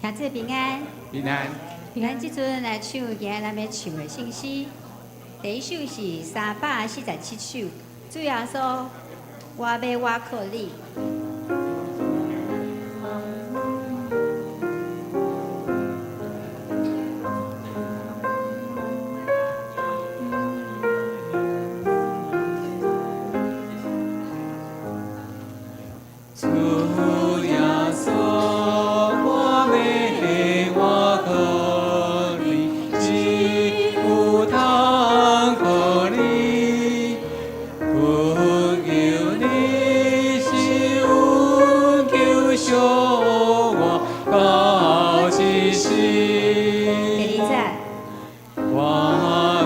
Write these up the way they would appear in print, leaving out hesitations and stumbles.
兄弟平安。平安。咱這陣來唱今仔咱欲唱的聖詩，第一首是347首，主耶穌，我欲倚靠你。主耶穌，我欲倚靠你，只有通靠你，恳求你施恩救贖我到這世。第二節。我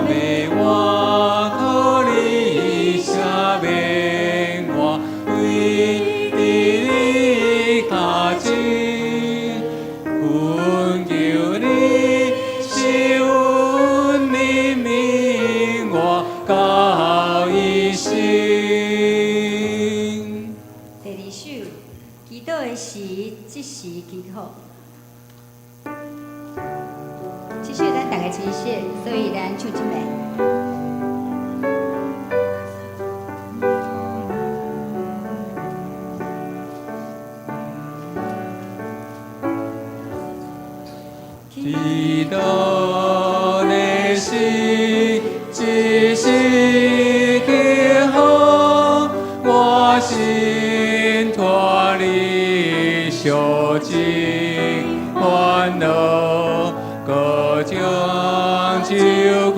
欲倚靠你，赦免我，跪佇你跤前，懇求你施恩憐憫我到一生。第二首，祈禱的時，這時祈禱。這首咱大家真熟，所以咱唱一遍。祈禱的時，這時祈禱，我心脫離受盡煩惱，閣將手拳佇父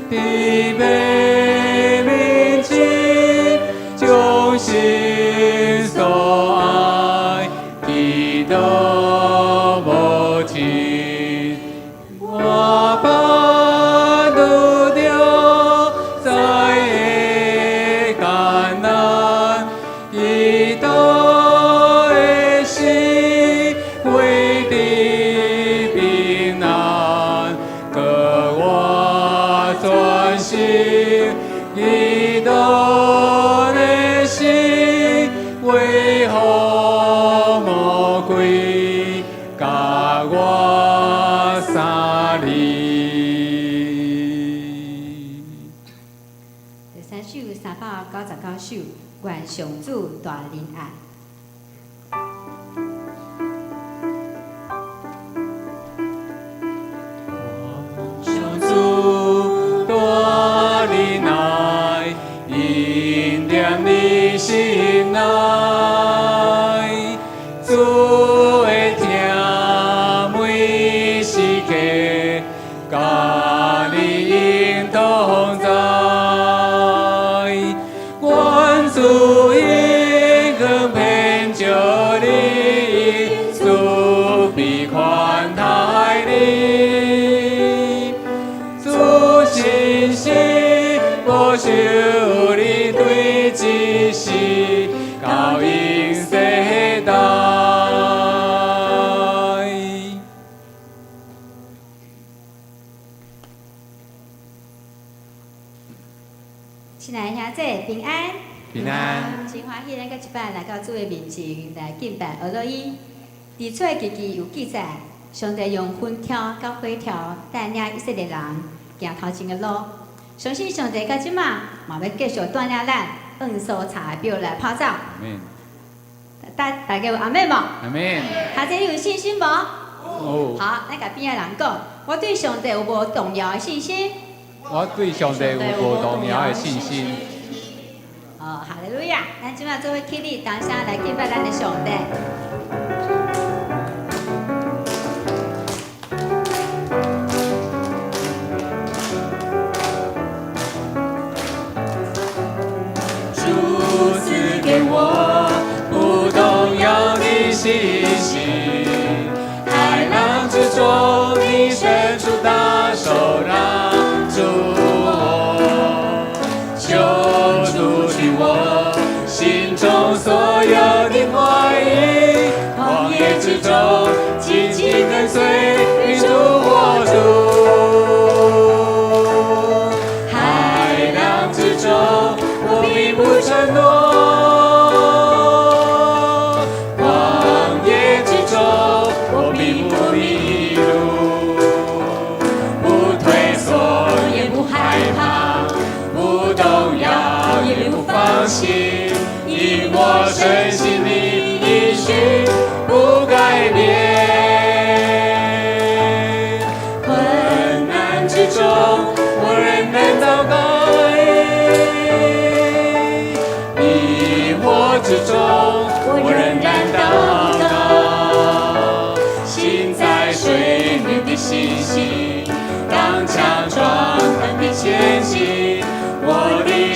面前，將心所愛祈禱無盡。我盼拄著災的艱難，祈禱的時會得平安，閣我專心祈禱的時，為何魔鬼共我相離？第三首399首，願上主大仁愛。上主大仁愛，恩典你心內，主的疼每時刻，佮你永同在。願主榮光遍照你，慈悲寬待你。主信實保守你對這世到永世代。親愛的兄弟平安。平安。真歡喜咱閣一擺來到主的面前來敬拜阿羅伊。佇出埃及記有記載，上帝用雲柱佮火柱帶領以色列人行頭前的路。相信上帝到這馬嘛欲繼續帶領咱按所查的表來跑走。阿們。大家有阿們無？阿們。兄弟你有信心無？有。好，咱共邊仔人講，我對上帝有無動搖的信心？我對上帝有無動搖的信心？哦，哈利路亞！咱這馬做伙起立，同聲來敬拜咱的上帝。主賜給我不動搖的信心，海浪之中，你伸出大手拉住我，求除去我心中所有的懷疑，曠野之中緊緊跟隨你主我主，海浪之中我並不承諾，曠野之中我並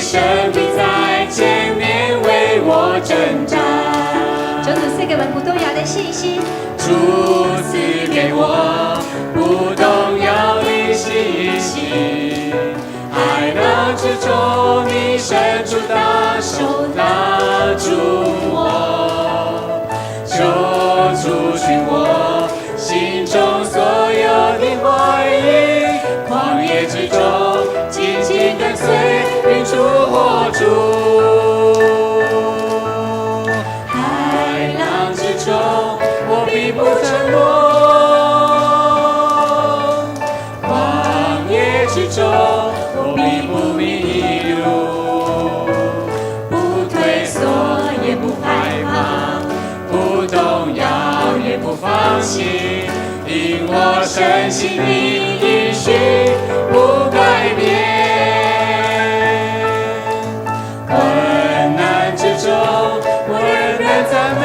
神必在前面為我征戰。求主賜給我們不動搖的信心。主賜給我不動搖的信心，海浪之中，你伸出大手拉住我，求除去我心中所有的懷疑，曠野之中緊緊跟隨，雲柱火柱。海浪之中，我必不沉沒；曠野之中，我必不迷路。不退縮，也不害怕，不動搖，也不放棄，因我深信你應許不改變。困難之中，我仍然讚美；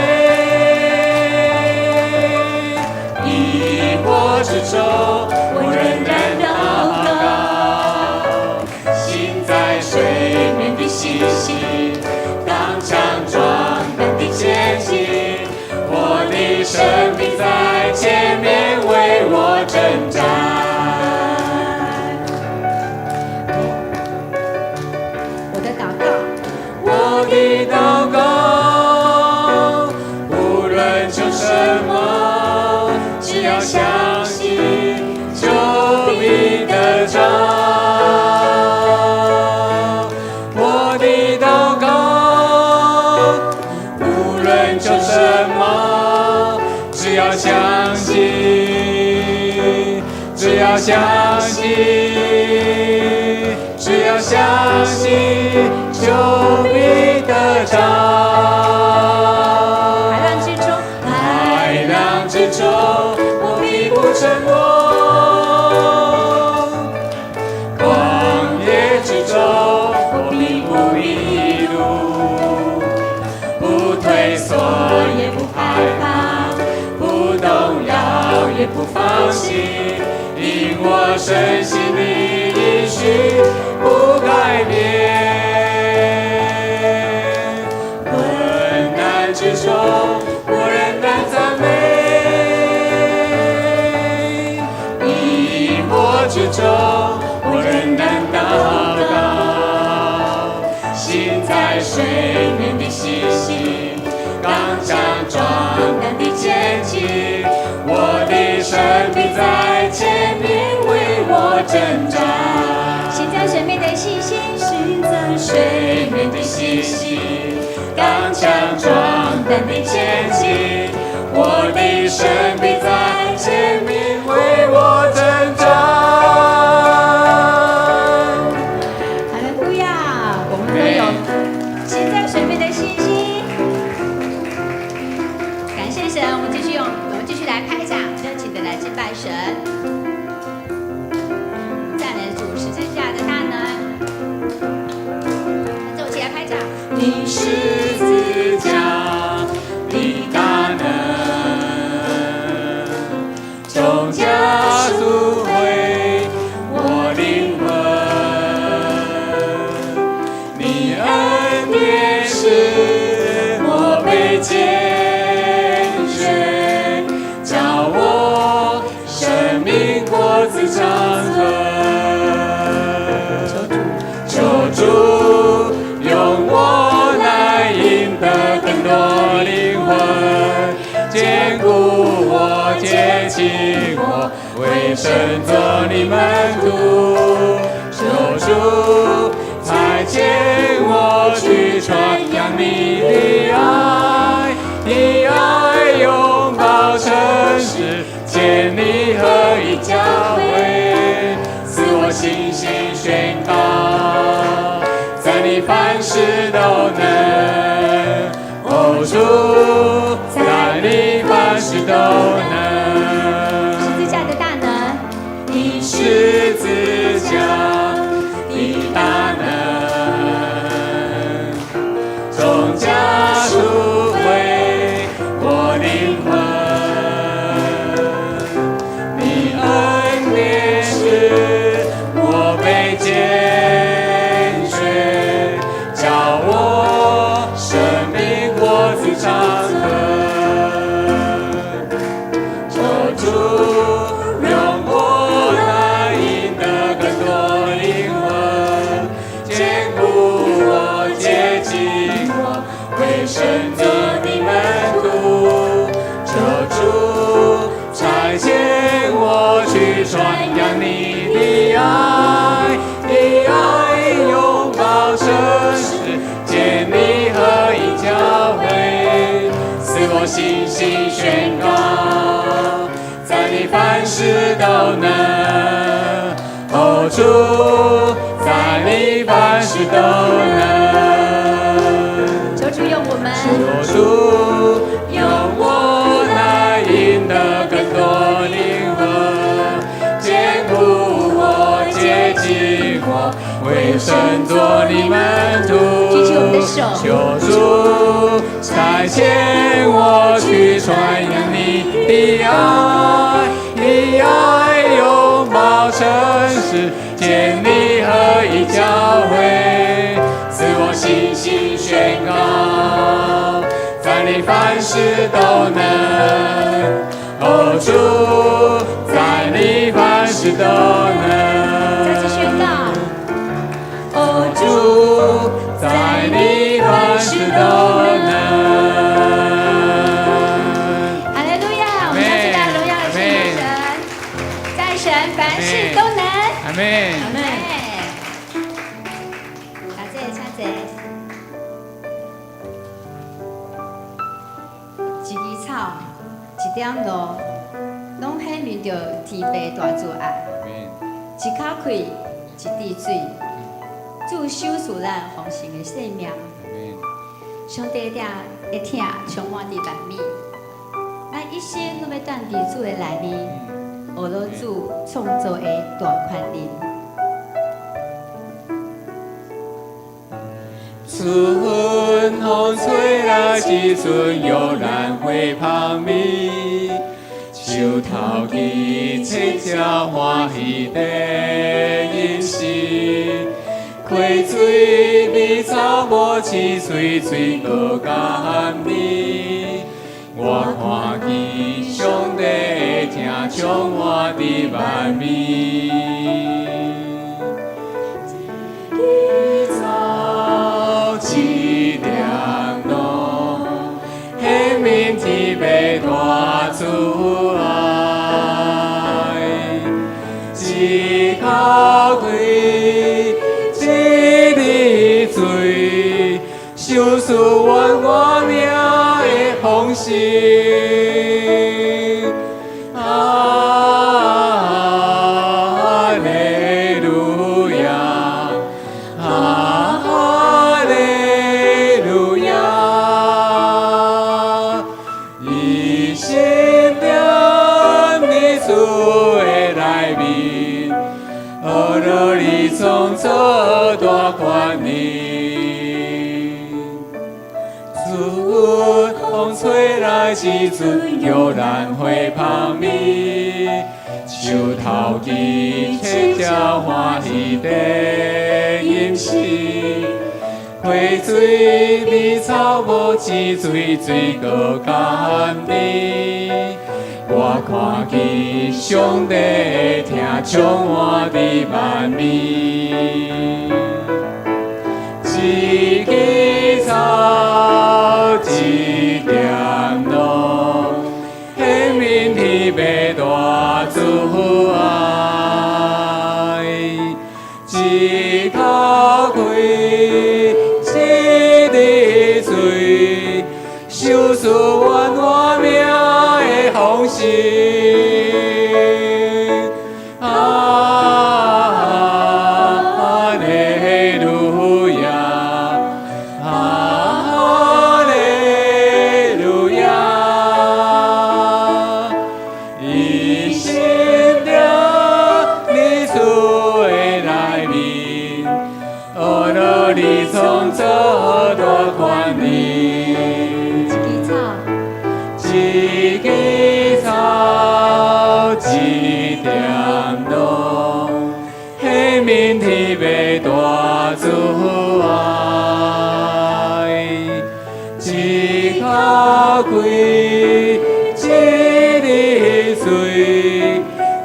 疑惑之中，我仍然禱告。行在水面的信心，剛強壯膽的前進，我的神必在前面為我征戰。我的禱告，我的禱告，無論求什麼，只要相信，就必得着。我的禱告，無論求什麼，只要相信，只要相信，只要相信，就必得着。海浪之中，海浪之中，我必不沉沒；曠野之中，我必不迷路。不退縮，也不害怕，不動搖，也不放棄，因我深信你應許不改變。困難之中，我仍然讚美；疑惑之中，我仍然禱告。行在水面的信心，剛強壯膽的前進，我的神必在前面為我征戰。行在水面的信心，行在水面的信心，剛強壯膽的前進，我的神必在前面為我征戰。哈利路亞！我們都有行在水面的信心。感謝神，我們繼續來拍掌，熱情的來敬拜神，讚美主十字架的大能。跟着我一起來拍掌。你十字架的大能，重價贖回我靈魂。你恩典使我被揀選，叫我生命果子長存。求主，求主用我來贏得更多靈魂，堅固我，潔淨我，為神做你門徒。求主差遣我去傳揚你的愛，以愛擁抱城市，建立合一教會，賜我信心宣告，在你凡事都能，哦主，在你凡事都能。十字架的大能，你十字架的大能，重價贖回我靈魂。你恩典使我被揀選，近我，為神做的門徒。求主差遣我去傳揚你的愛，以愛擁抱城市，建立合一教會，賜我信心宣告，在你凡事都能。哦，主，在你凡事都能。求主用我們，求主用我來贏得更多靈魂，堅固我，接近我，為神做的門徒。舉起我們的手。求主差遣我去傳揚你的愛，以愛擁抱城市，建立合一教會，賜我信心宣告，在你凡事都能。哦，主，在你凡事都能。再次宣告。哦，主，在你凡事都能。哈利路亞！我們將最大的榮耀來獻給神，在神凡事都能。阿門。阿門。感謝，請坐。一枝草，一點露，攏顯明著天父大慈愛。一口氣，一滴水，主賞賜咱豐盛的生命。上帝的疼充滿佇萬米，咱一生攏欲踮佇主的內面，學著主創造的大權能。春風吹來時陣，玉蘭花芳味，樹頭枝青鳥歡喜的吟詩，溪水美草無刺水水閣甘甜。我看見上帝的疼充滿佇萬米。一枝草，一點露，顯明天父大慈愛。一口氣，一滴水，賞賜阮活命的豐盛。哈利路亞，哈利路亞，一心踮佇主的內面，學著你創造大權能。春風吹來時陣，玉蘭花芳味，樹頭枝青鳥歡喜的吟詩，溪水美草無刺水水閣甘甜。我看見上帝的疼充滿佇萬米。一枝草，一點露，顯明天父大慈愛。一口氣，一滴水，賞賜阮活命的豐盛。哈利路亞，哈利路亞，一心踮佇主的內面，學著你創造大權能。一枝草，一枝草，一點露，顯明天父大慈愛。一口氣，一滴水，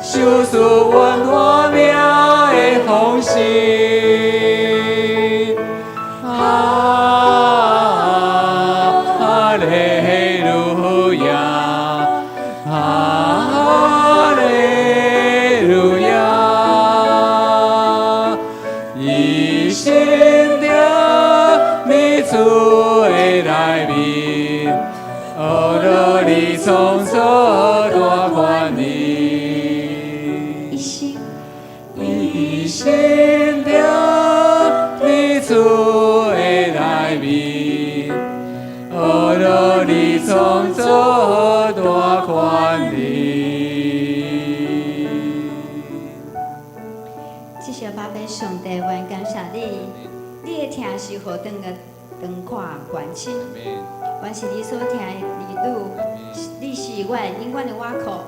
賞賜阮活命的豐盛。哈創造大權能，一心一心徛佇主的內面，學落你創造大權能。這是爸爸上帝，阮感謝你，你的疼是何等的長闊懸深，阮是你所疼的兒女，你是阮永遠的倚靠。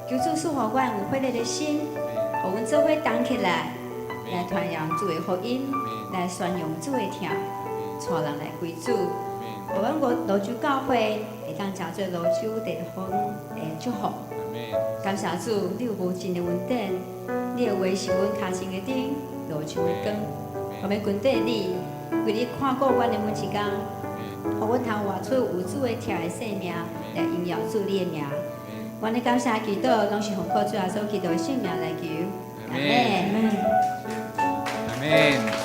求主賜予阮有火熱的心，予阮做伙同起來，來傳揚主的福音，來宣揚主的疼，帶人來歸主。予阮蘆洲教會會當成做蘆洲地方的祝福。感謝主，你有無盡的恩典，你的話是阮跤前的燈，路上的光。予阮跟綴你，為你看顧阮的每一工，予阮通活出有主的疼的生命，來榮耀主你的名。阮的感謝祈禱，攏是奉靠主耶穌基督的聖名來求。阿們。阿們。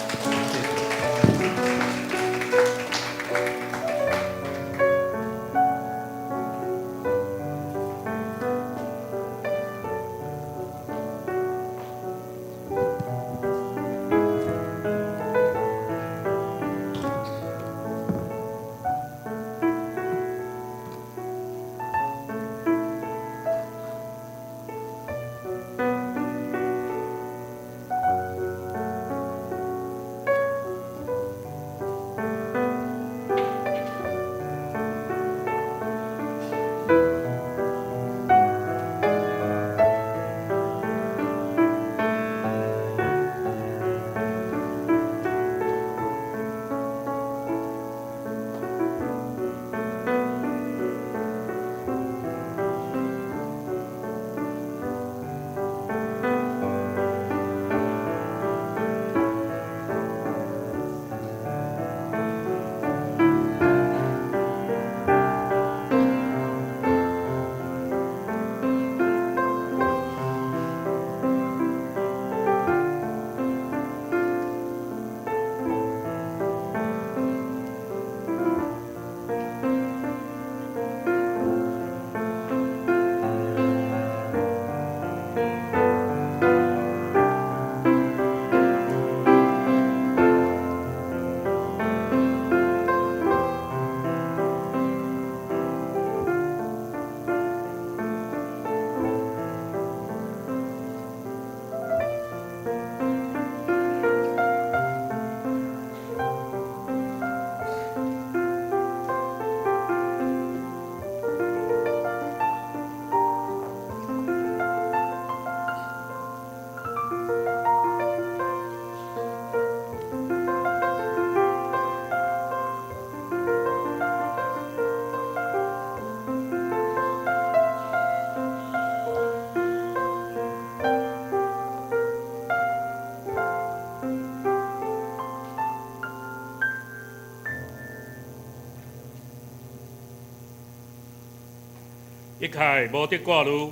一概無得掛慮，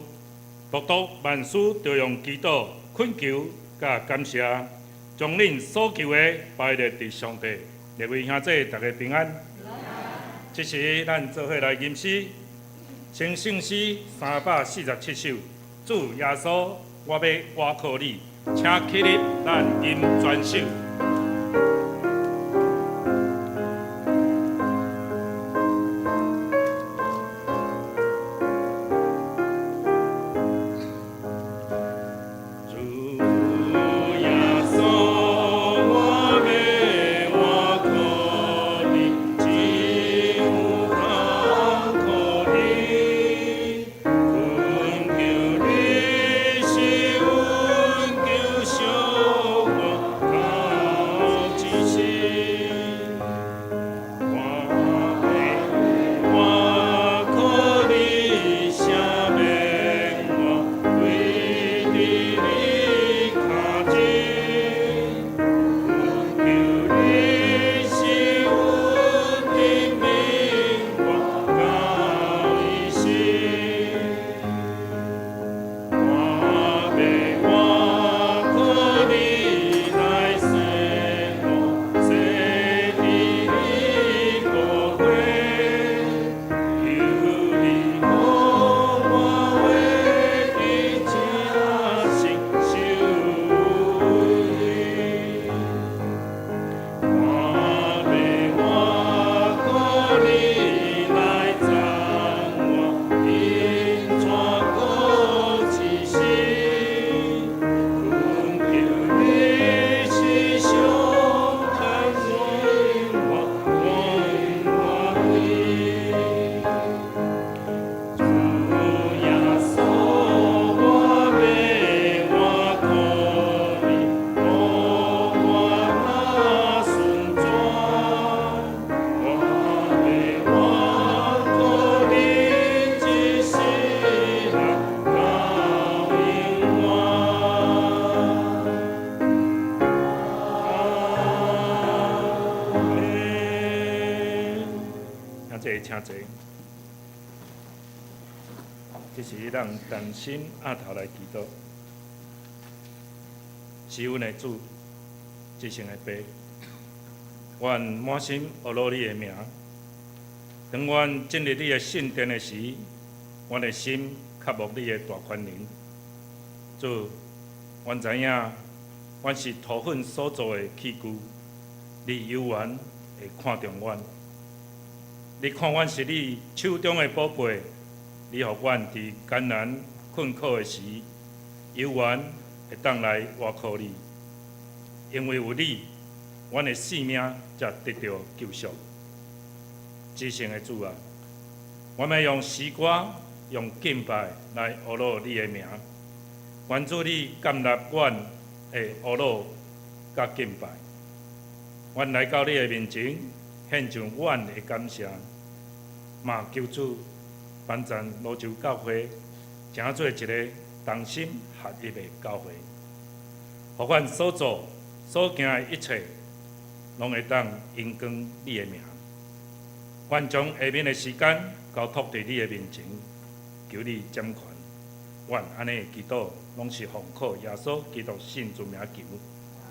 獨獨萬事著用祈禱、懇求佮感謝，將恁所求的擺列佇上帝。列位兄弟，大家平安。這時，咱做伙來吟詩，成聖詩347首，主耶穌，我欲倚靠你，請起立，咱吟全首。主耶穌，我欲倚靠你，只有通靠你，懇求你是阮救贖我，坐，請坐。這時咱同心徛頭來祈禱，是阮的主，至聖的父，阮滿心阿羅你的名。當阮進入你的聖殿的時，阮的心渴慕你的大權能。主，阮知影，阮是塗粉所做的器具，你猶原會看重阮。你看阮是你手中的寶貝，你予阮佇艱難困苦的時，猶原會當來倚靠你，因為有你，阮的性命才得著救贖。至聖的主啊，阮欲用詩歌、用敬拜來阿羅你的名。願主你甘納阮的阿羅佮敬拜。阮來到你的面前，獻上阮的感謝，嘛求主幫贊蘆洲教會，成做一个同心合一的教會，予阮所做所行的一切，攏會當榮光你的名。阮將下面的時間交託佇你的面前，求你掌權。阮按呢祈禱，攏是奉靠耶穌基督聖尊名求，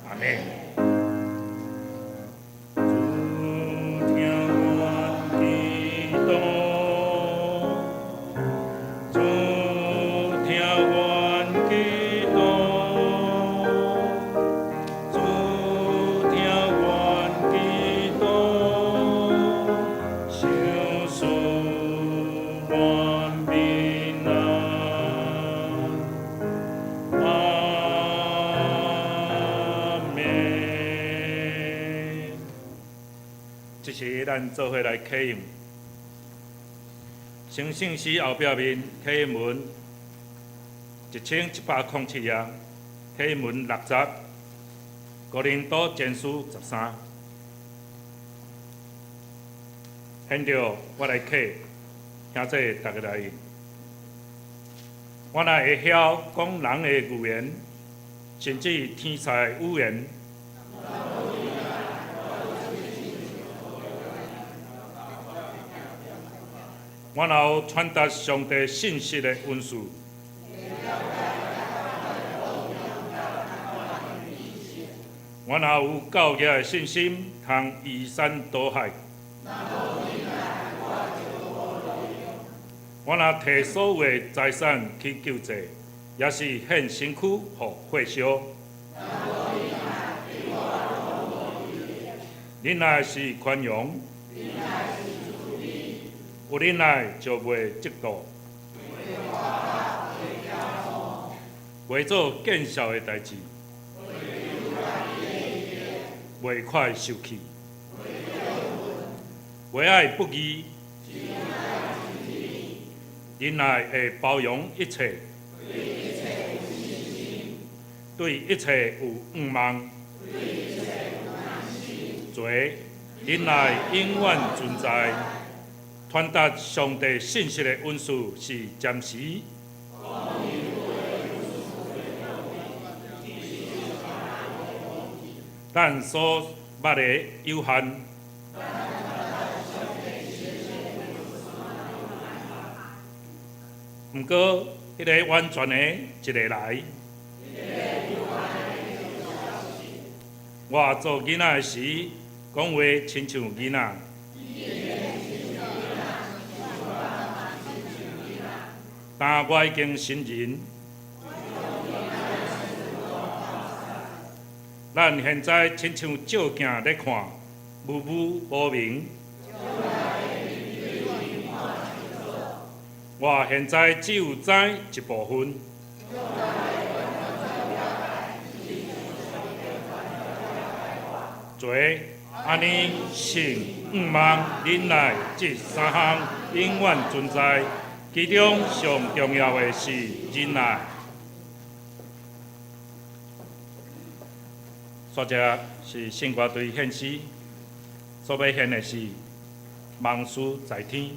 阿們。主聽阮祈禱，主聽阮祈禱，主聽阮祈禱，賞賜阮平安。阿們。這時咱做伙來啟用，成聖詩後壁面啟應文1707頁，啟應文60，哥林多前書13。現在我來啟，兄弟逐家來應。我若會曉講人的語言，甚至天使的語言，我若有傳達上帝信息的恩賜，我若有夠額的信心，通移山倒海，我若提所有的財產去救濟，也是獻身軀予火燒。忍耐是寬容，有忍耐就袂嫉妒，袂做見笑的代誌，袂快受氣，袂愛不義。忍耐會包容一切，對一切有向望。做忍耐永遠存在，傳達上帝信息的恩賜是暫時。咱所捌的有限。毋過，彼个完全的一个來。我做囡仔的時，講話親像囡仔；但我已經成人。咱現在親像照鏡咧看，模糊無明。我現在只有知一部分。做按呢信、向望、忍耐這三項永遠存在，其中上重要的是忍耐。煞只是聖歌隊獻詩，所欲獻的是望書在天。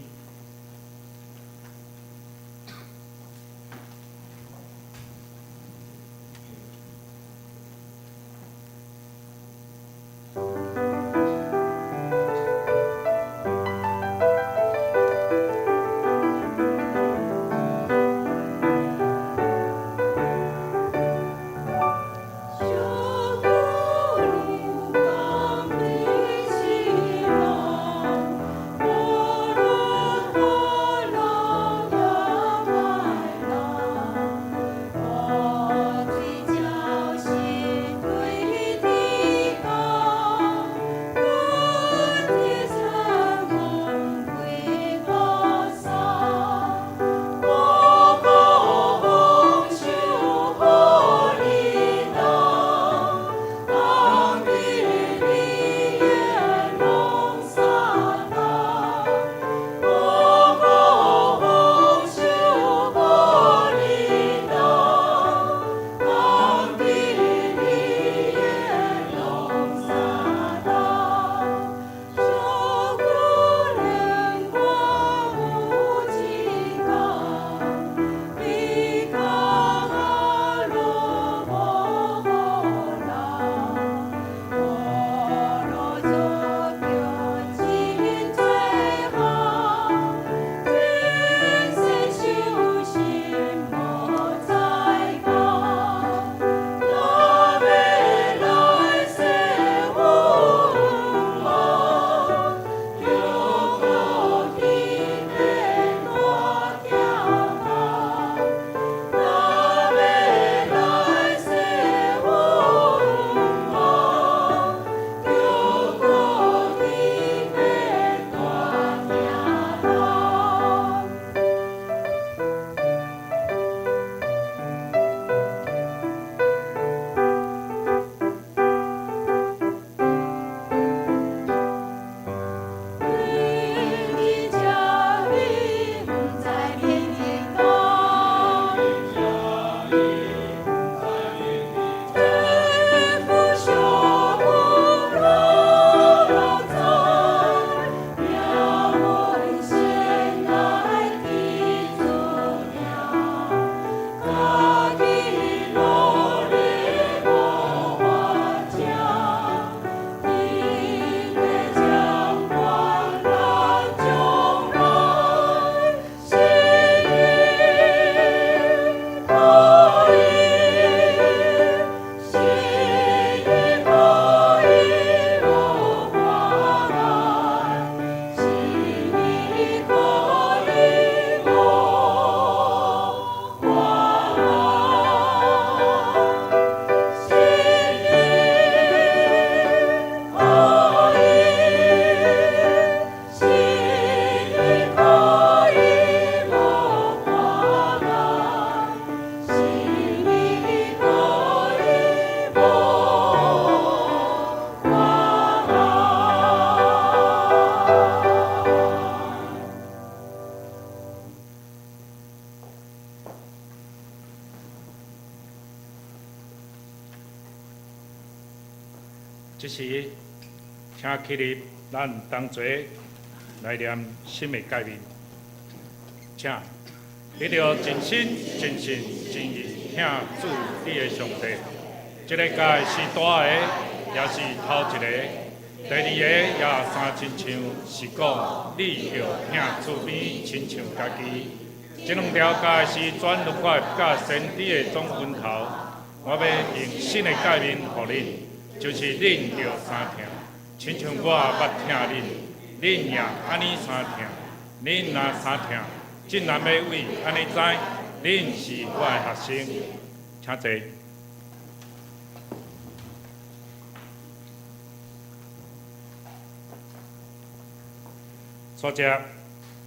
時，請起立，咱同齊來念新的誡命。請，你著盡心、盡性、盡意疼主你的上帝。這个誡是大的，也是頭一个。第二个也相親像，是講你著疼厝邊親像家己。這兩條誡是全律法佮先知的總源頭。我欲用新的誡命予恁，就是恁著相疼，親像我捌疼恁，恁也按呢相疼。恁若相疼，眾人欲為按呢知，恁是我的學生。請坐。煞接，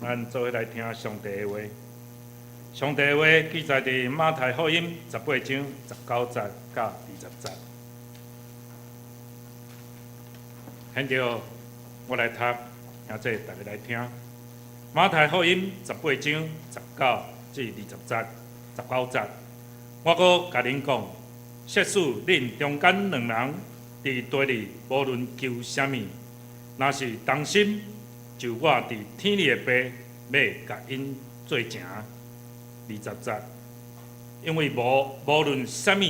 咱做伙來聽上帝的話。上帝的話記載佇馬太福音十八章十九節到二十節。現在我來讀，兄弟大家來聽。馬太福音十八章十九至二十節，十九節，我閣共恁講，設使恁中間兩人佇地裡無論求啥物，若是同心，就我佇天裡的爸欲共𪜶做成。二十節，因為無論啥物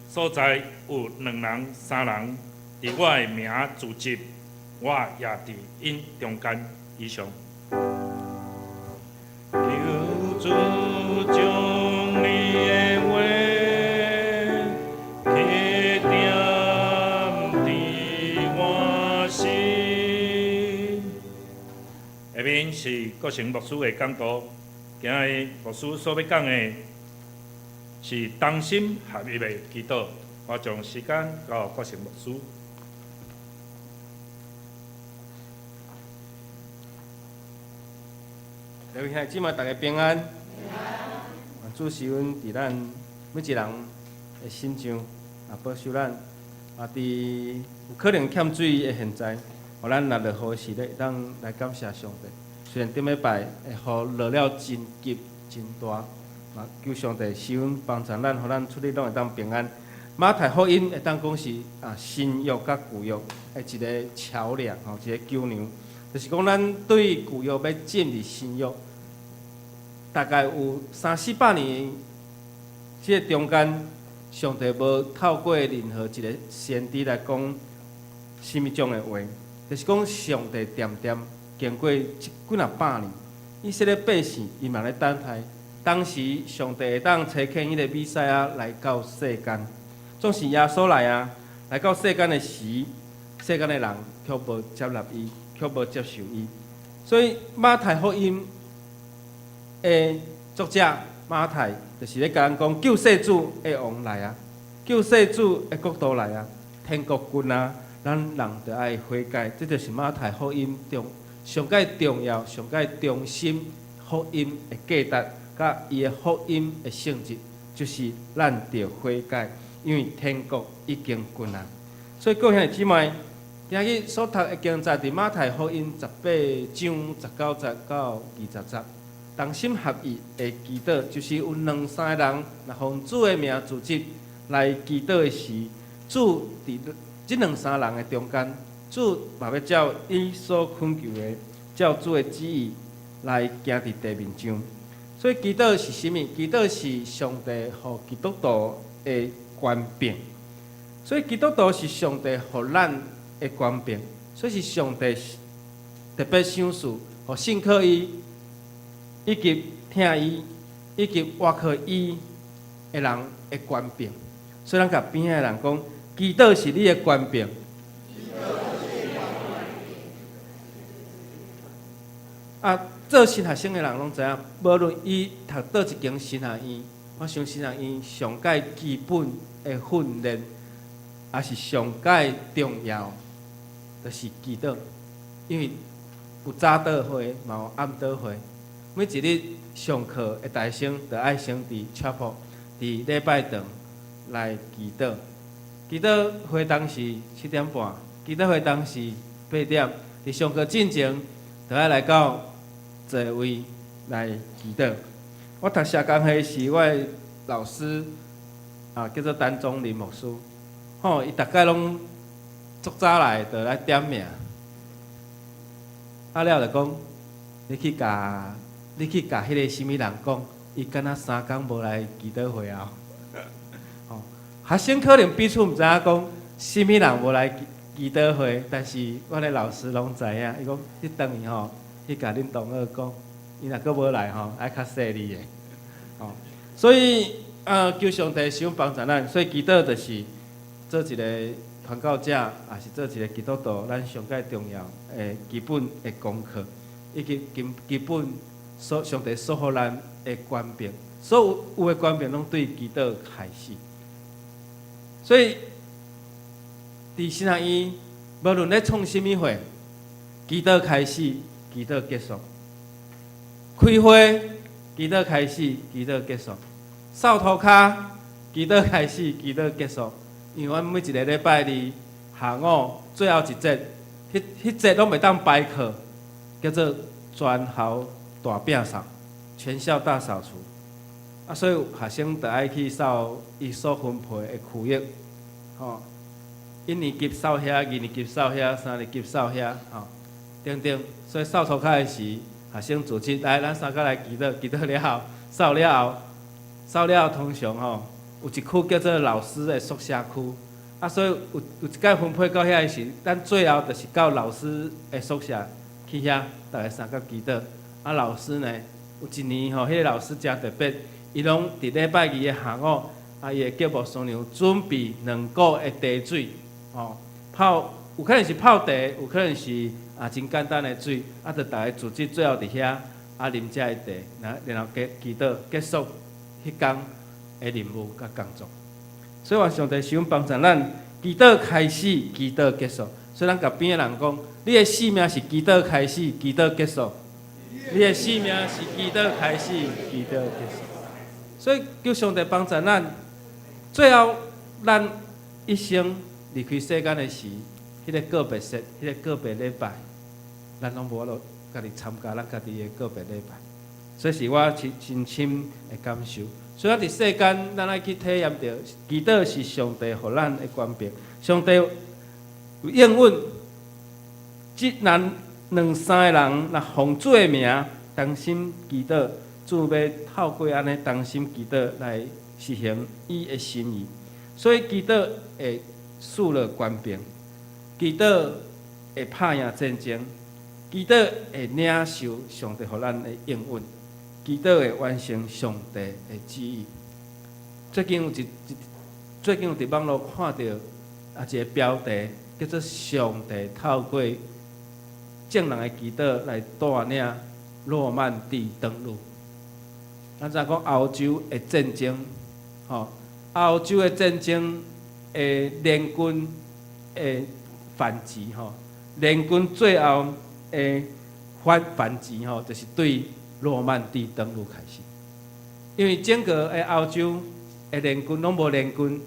所在有兩人、三人佇我的名聚集，我也佇𪜶中間。以上。求主將你的話刻釘佇我心。下面是國成牧師的講道，今日牧師所欲講的是同心合一的祈禱。我將時間交予國成牧師。各位兄弟姊妹，大家平安。願主賜恩佇咱每一人的身上，啊，保守咱，啊，佇有可能欠水的現在，予咱若落雨時咧，會當來感謝上帝。雖然頂禮拜的雨落了真急真大，嘛求上帝賜恩幫助咱，予咱出入攏會當平安。馬太福音會當講是啊新約佮舊約的一个橋梁吼，一个橋梁，就是講咱對舊約欲進入新約，大概有三四百年，這个中間，上帝無透過任何一个先知來講啥物種的話，就是講上帝恬恬經過這幾若百年，以色列百姓伊嘛咧等待，當時上帝會當差遣彼个彌賽亞來到世間，總是耶穌來啊，來到世間的時，世間的人卻無接納伊，卻無接受伊，所以馬太福音的作者馬太就是咧共咱講救世主的王來啊，救世主的國度來啊，天國近啊，咱人著愛悔改，這就是馬太福音中上蓋重要、上蓋中心福音的價值，佮伊的福音的性質，就是咱著悔改，因為天國已經近啊。所以各位兄弟姊妹，今日所讀的經節佇馬太福音十八章十九節到二十節。同心合意的祈禱，就是有兩三个人若奉主的名聚集來祈禱的時，主佇這兩三人的中間，主嘛欲照伊所懇求的，照主的旨意來行佇地面上。所以祈禱是啥物？祈禱是上帝予基督徒的權柄。所以基督徒是上帝予咱的權柄，所以是上帝特別賞賜，予信靠伊，以及疼伊，以及倚靠伊的人的權柄。所以咱共邊仔的人講，祈禱是你的權柄。啊，做神學生的人攏知影，無論伊讀佗一間神學院，我想神學院上蓋基本的訓練，也是上蓋重要，就是祈禱。因為有早禱會，嘛有暗禱會。每一日上課的大學生，就愛先佇 chapel，佇禮拜堂來祈禱。祈禱會當時7點半，祈禱會當時8點。佇上課進前，就愛來到座位來祈禱。我讀社工系時，我的老師啊叫做陳宗林牧師，吼，伊逐擺攏足早來就來點名，啊了就講，你去共彼个啥物人講，伊敢若3工無來祈禱會啊。吼，學生可能彼此毋知影講啥物人無來祈禱會，但是阮的老師攏知影，伊講你轉去吼，去共恁同學講，伊若閣無來吼，愛較細膩的，吼。所以啊，求上帝賞幫助咱，所以祈禱就是做一個傳教者，也是做一個基督徒，咱上蓋重要的基本的功課，以及基本所上帝所予咱的權柄，所有有的權柄攏對祈禱開始。所以，佇神學院，無論咧創啥物會，祈禱開始，祈禱結束；開會，祈禱開始，祈禱結束；掃塗跤，祈禱開始，祈禱結束。因為阮每一个禮拜二下午最後一節，彼節攏袂當排課，叫做全校大摒掃，全校大掃除。啊，所以學生就愛去掃伊所分配的區域，吼，一年級掃遐，二年級掃遐，三年級掃遐，吼，等等。所以掃塗跤的時，學生組織來，咱三個來祈禱，祈禱了後，掃了後，掃了後通常吼，有一區叫做老師的宿舍區，啊，所以有一擺分配到遐的時，咱最後就是到老師的宿舍去遐，逐家相佮祈禱。啊，老師呢，有一年吼，彼个老師誠特別，伊攏佇禮拜二的下午，啊，伊會叫牧師娘準備兩股的茶水，吼，泡有可能是泡茶，有可能是啊真簡單的水，啊，就逐家組織最後佇遐啊啉這个茶，然後結祈禱結束彼工的任務佮工作。所以願上帝賞幫助咱，祈禱開始，祈禱結束。所以咱共邊的人講，你的生命是祈禱開始，祈禱結束。你的生命是祈禱開始，祈禱結束。所以求上帝幫助咱，最後咱一生離開世間的時，彼个告別式，彼个告別禮拜，咱攏無法度家己參加咱家己的告別禮拜。所以是我真真深的感受。所以咱佇世間，咱愛去體驗著，祈禱是上帝予咱的權柄。上帝有應允，這若兩三个人若奉主的名同心祈禱，主欲透過按呢同心祈禱來實行伊的心意。所以祈禱會樹立權柄，祈禱會拍贏戰爭，祈禱會領受上帝予咱的應允，祈禱會完成上帝的旨意。最近有佇網路看著啊一个標題，叫做“上帝透過眾人的祈禱來帶領諾曼底登陸”。咱知影講歐洲的戰爭，吼，歐洲的戰爭的聯軍的反擊，吼，聯軍最後的反擊，吼，就是對諾曼底登陸開始。因為整個的歐洲的聯軍攏無聯軍，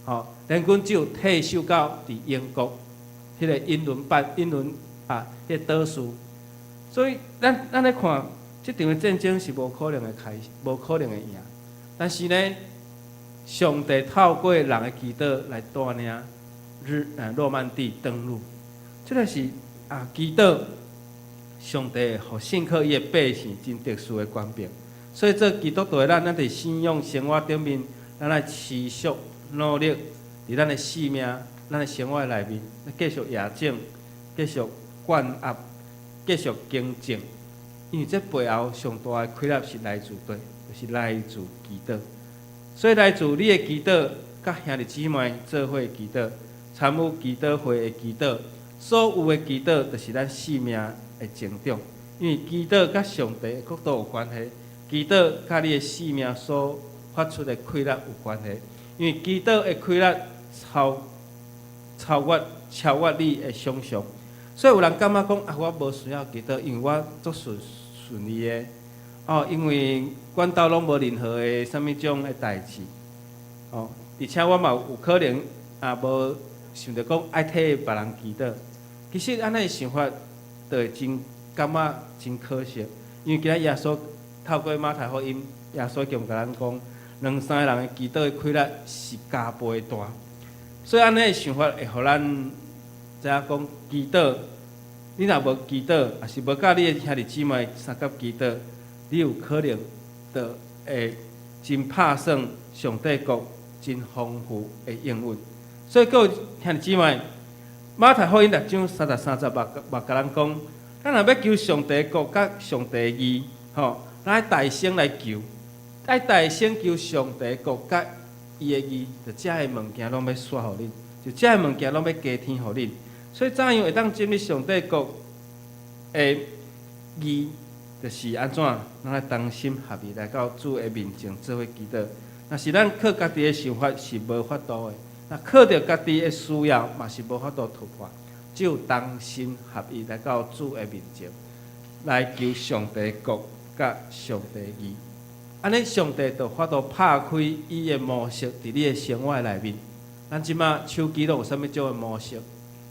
吼，聯軍只有退守到佇英國，彼个英倫啊，彼个島嶼。所以咱咧看，這場的戰爭是無可能會開始，無可能會贏。但是呢，上帝透過人的祈禱來帶領諾曼底登陸，這个是啊祈禱上帝予信靠伊的百姓真特殊的權柄。所以做基督徒的咱，咱佇信仰生活頂面，咱愛持續努力，佇咱的生命、咱的生活內面，繼續驗證、繼續灌壓、繼續耕種。因為這背後上大的氣力是來自佗，就是來自祈禱。所以來自你的祈禱，佮兄弟姊妹做伙祈禱，參與祈禱會的祈禱，所有的祈禱，就是咱生命的成長。因為祈禱佮上帝的國度有關係，祈禱佮你的生命所發出的氣力有關係。因為祈禱的氣力超越你的想象。所以有人感覺講啊，我無需要祈禱，因為我足順利的。哦，因為阮兜攏無任何的啥物種的代誌。哦，而且我嘛有可能也無想著講愛替別人祈禱。其實按呢想法，就會真感覺真可惜，因為今仔耶穌透過馬太福音，耶穌已經共咱講，兩三个人的祈禱的氣力是加倍大。所以按呢想法會予咱知影講祈禱，你若無祈禱，抑是無佮你的兄弟姊妹相佮祈禱，你有可能就會真拍算上帝國真豐富的應允。所以各位兄弟姊妹，馬太福音6章33節嘛嘛共咱講，咱若欲求上帝國佮上帝義，吼，咱愛大先來求，愛大先求上帝國佮伊的義，就這个物件攏欲煞予恁，就這个物件攏欲加添予恁。所以怎樣會當進入上帝國的義，就是按怎？咱愛同心合意來到主的面前做伙祈禱。若是咱靠家己的想法是無法度的，若靠著家己的需要嘛是無法度突破。只有同心合意來到主的面前，來求上帝國佮上帝義。按呢，上帝就法度拍開伊的模式佇你的生活內面。咱這馬手機攏有啥物種的模式？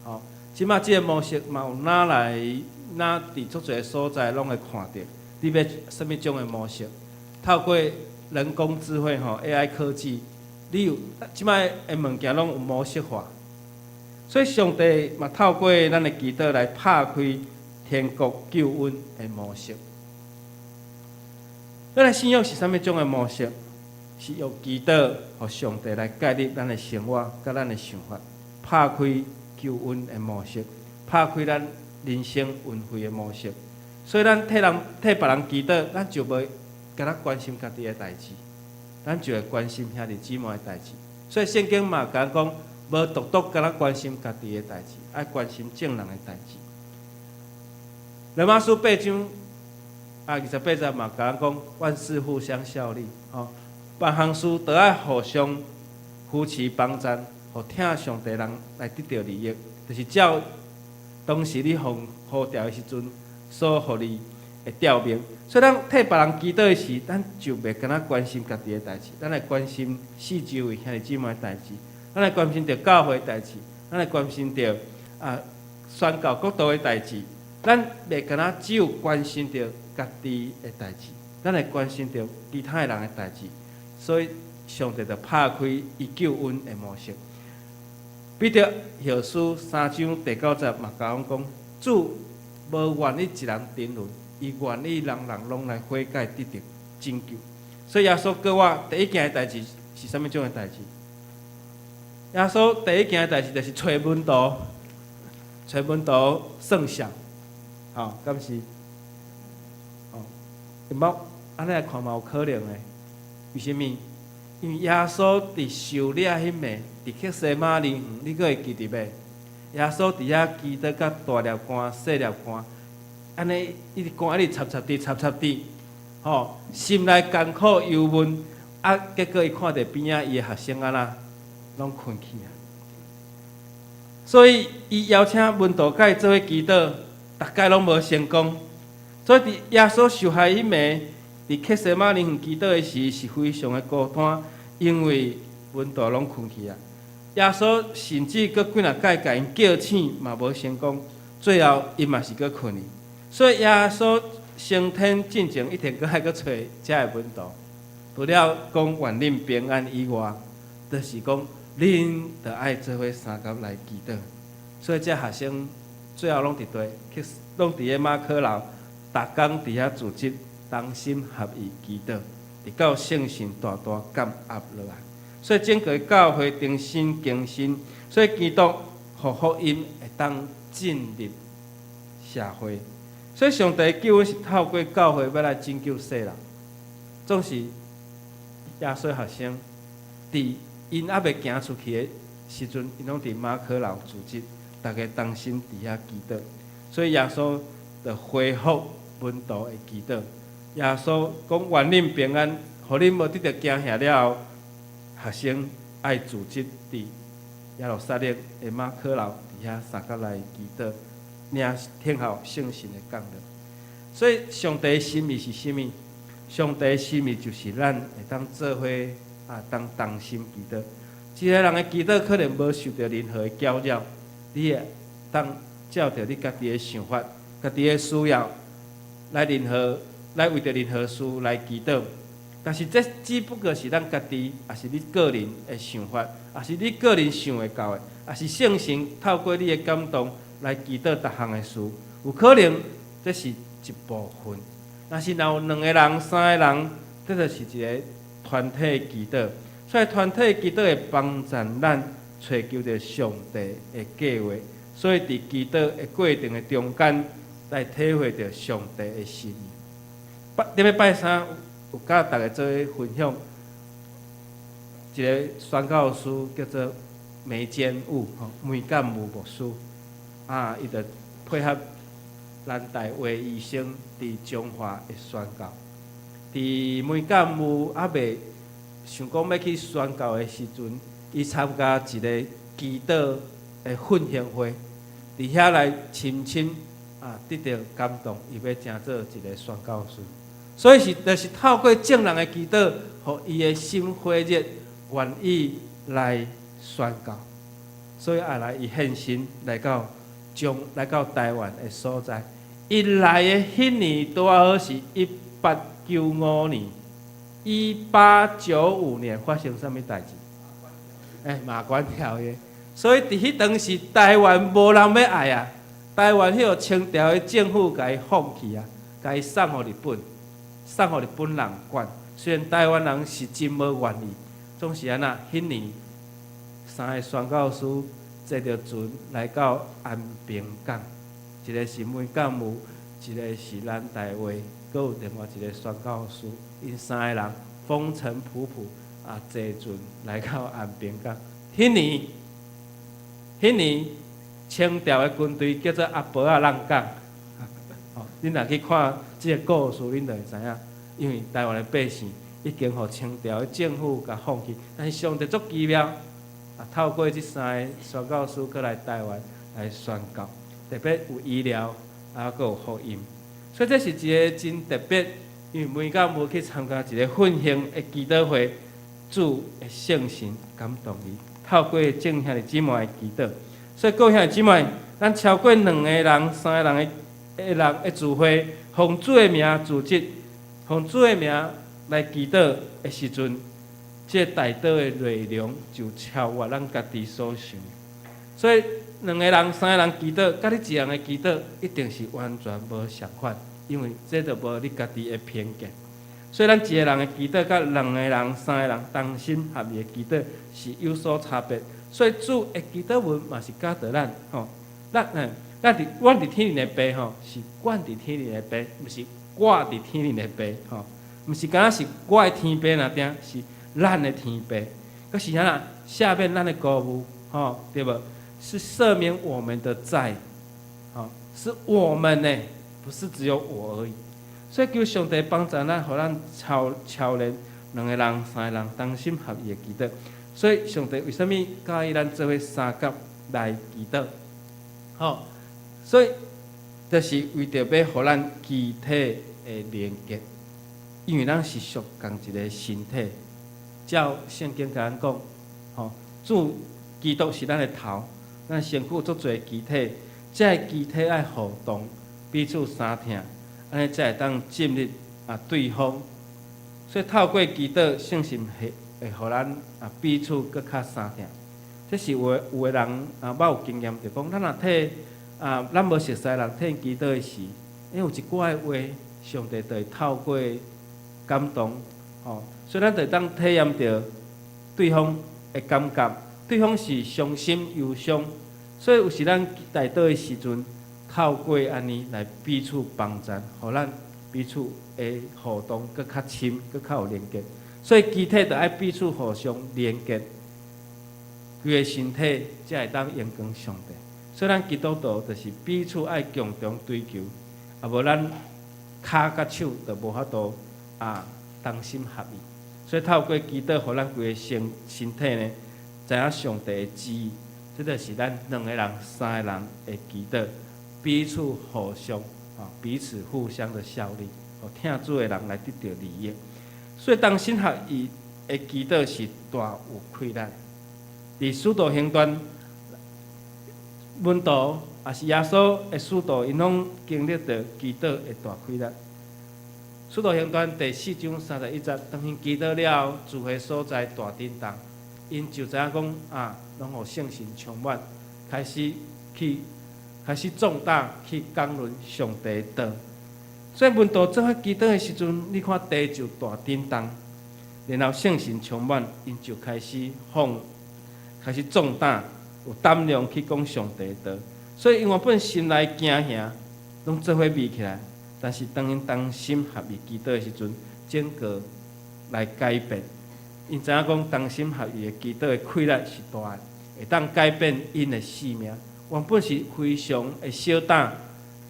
吼，這馬這个模式嘛有哪來哪佇足濟所在攏會看著。你欲啥物種的模式？透過人工智慧吼 AI 科技，你有這馬的物件攏有模式化。所以上帝嘛透過咱的祈禱來拍開天國救恩的模式。咱的信仰是啥物種的模式？是用祈禱，予上帝來介入咱的生活，佮咱的想法，拍開救恩的模式，拍開咱人生恩惠的模式。所以咱替人替別人祈禱，咱就袂干焦關心家己的代誌，咱就會關心兄弟姊妹的代誌。所以聖經嘛共咱講，無獨獨干焦關心家己的代誌，愛關心眾人的代誌。羅馬書8章28節嘛共咱講，萬事互相效力，吼，凡項事都愛互相扶持幫贊，予疼上帝人來得著利益，就是照當時你奉呼召的時陣所予你的召命。所以咱替別人祈禱的時，咱就袂干焦關心家己的代誌，咱來關心四周圍兄弟姊妹的代誌，咱來關心著教會的代誌，咱來關心著宣教國度的代誌。咱袂干焦只有關心著家己的代誌，咱會關心著其他的人的代誌。所以上帝就拍開伊救恩的模式。彼得後書3章第9節嘛共阮講，主無願意一人沉淪，伊願意人人攏來悔改得著拯救。所以耶穌閣活第一件的代誌是啥物種的代誌？耶穌第一件的代誌就是揣門徒，揣門徒算數，吼，敢是？哦，毋按呢來看嘛有可能的。為啥物？因為耶穌佇受掠彼暝，佇客西馬尼園，你閣會記得袂？耶穌佇遐祈禱甲大粒汗、細粒汗，按呢一直汗一直插插滴、插插滴，吼，心內艱苦憂悶，啊，結果伊看著邊仔伊的學生按怎，攏睏去啊。所以伊邀請門徒佮伊做伙祈禱，逐擺攏無成功。所以佇耶穌受害彼暝，佇客西馬尼園祈禱的時，是非常的孤單，因為門徒攏睏去啊。耶穌甚至閣幾若擺共𪜶叫醒嘛無成功，最後𪜶嘛是閣睏去。所以耶穌升天進前，一定閣愛閣揣遮个門徒。除了講願恁平安以外，就是講恁著愛做伙相佮來祈禱。所以這學生最後攏佇佗，去攏佇咧馬可樓，逐工佇遐聚集，同心合意祈禱，直到聖神大大降壓落來。所以整個教會重新更新，所以基督予福音會當進入社會。所以上帝救恩是透過教會欲來拯救世人。總是耶穌學生佇𪜶猶未行出去的時陣，𪜶攏佇馬可樓聚集，逐家同心佇遐祈禱。所以耶穌就恢復門徒的祈禱。耶穌講願恁平安，予恁無得著驚嚇了後，學生愛聚集佇耶路撒冷的馬可樓佇遐相佮來祈禱，領聽候聖神的降臨。所以上帝心意是啥物？上帝心意就是咱會當做伙啊，當同心祈禱。一个人的祈禱可能無受著任何的攪擾，你會當照著你家己的想法、家己的需要來任何來為著任何事來祈禱。但是這只不過是咱家己，抑是你個人的想法，抑是你個人想會到的，抑是聖神透過你的感動來祈禱逐項的事，有可能這是一部分。若是若有兩個人、三個人，這就是一個團體祈禱。所以團體祈禱會幫助咱揣求著上帝的計劃。所以佇祈禱的過程的中間，來體會著上帝的心意。拜頂禮拜三有佮逐家做伙分享一個宣教師叫做梅堅務吼，梅鑑務牧師啊，伊就配合蘭大衛醫生佇彰化的宣教。佇梅鑑務猶未想講欲去宣教的時陣，伊參加一個祈禱的奮興會，佇遐來深深啊得著感動，伊欲成做一個宣教師。所以是，就是透過眾人的祈禱，予伊的心火熱，願意來宣教。所以後來伊現身來到將來到台灣的所在。伊來的彼年拄仔好是1895年，1895年發生啥物代誌？欸，馬關條約。所以佇彼當時，台灣無人欲愛啊！台灣彼个清朝的政府共伊放棄啊，共伊送予日本，送予日本人管。雖然台灣人是真無願意，總是按怎？彼年三个宣教師坐著船來到安平港，一個是梅鑑務，一個是蘭大衛，閣有另外一個宣教師，𪜶三个人風塵僕僕啊，坐船來到安平港。彼年，彼年清朝的軍隊叫做阿婆仔浪港。吼，恁若去看這个故事，恁就會知影，因為台灣的百姓已經予清朝的政府共放棄，但是上帝足奇妙，啊，透過這三个宣教師閣來台灣來宣教，特別有醫療，啊，閣有福音，所以這是一个真特別，因為梅鑑務去參加一个奮興的祈禱會，主的聖神感動伊，透過眾兄弟姊妹的祈禱，所以各位兄弟姊妹，咱超過兩个人、三个人的聚會，奉主的名組織，奉主的名來祈禱的時陣，這個代禱的內容就超越咱家己所想。所以兩個人、三個人祈禱，佮你一人的祈禱，一定是完全無相仝，因為這就無你家己的偏見。所以咱一個人的祈禱，佮兩個人、三個人同心合意的祈禱是有所差別。所以主的祈禱文嘛是教導咱吼，咱佇阮佇天頂的父吼，是阮佇天頂的父，毋是我佇天頂的父吼，毋是敢若是我的天父爾定，是咱的天父。閣是啥啦？赦免咱的過誤，吼，對無？是赦免我們的債，吼，是我們呢，不是只有我而已。所以求上帝幫助咱，予咱操操練兩個人、三個人同心合意的祈禱。所以上帝為啥物佮意咱做伙相佮來祈禱？吼，所以就是為著欲予咱肢體的連結，因為咱是屬仝一个身體。照聖經共咱講，吼，主基督是咱的頭，咱身軀足濟肢體，這个肢體愛互動，彼此相疼，按呢才會當進入啊對方。所以透過祈禱，聖神會予咱啊彼此閣較相疼。這是有的人啊，捌有經驗，就講咱若替啊，咱無熟似人替𪜶祈禱的時，因為有一寡的話，上帝就會透過感動，吼，所以咱就會當體驗著對方的感覺，對方是傷心憂傷，所以有時咱代禱的時陣，透過按呢來彼此幫助，予咱彼此的互動閣較深，閣較有連結。所以肢體就愛彼此互相連結，規个身體才會當榮光上帝。所以咱基督徒就是彼此愛共同追求，啊無咱跤佮手就無法度啊同心合意。所以透過祈禱，予咱規个身體呢，知影上帝的旨意，這就是咱兩個人、三個人的祈禱，彼此互相啊，彼此互相的效力，予聽主的人來得著利益。所以同心合意的祈禱是大有氣力。佇使徒行傳，門徒抑是耶穌的使徒，𪜶攏經歷著祈禱的大氣力。使徒行傳第四章三十一節，當𪜶祈禱了後，聚會所在大震動，𪜶就知影講啊，攏予聖神充滿，開始去開始壯膽去講論上帝的道。所以門徒做伙祈禱的時陣，你看地就大震動，然後聖神充滿，𪜶就開始放，開始壯膽，有膽量去講上帝的道。所以𪜶原本心內驚嚇，攏做伙覕起來。但是當𪜶同心合意祈禱的時陣，整個來改變。𪜶知影講同心合意的祈禱的氣力是大的，會當改變𪜶的性命。原本是非常的小膽，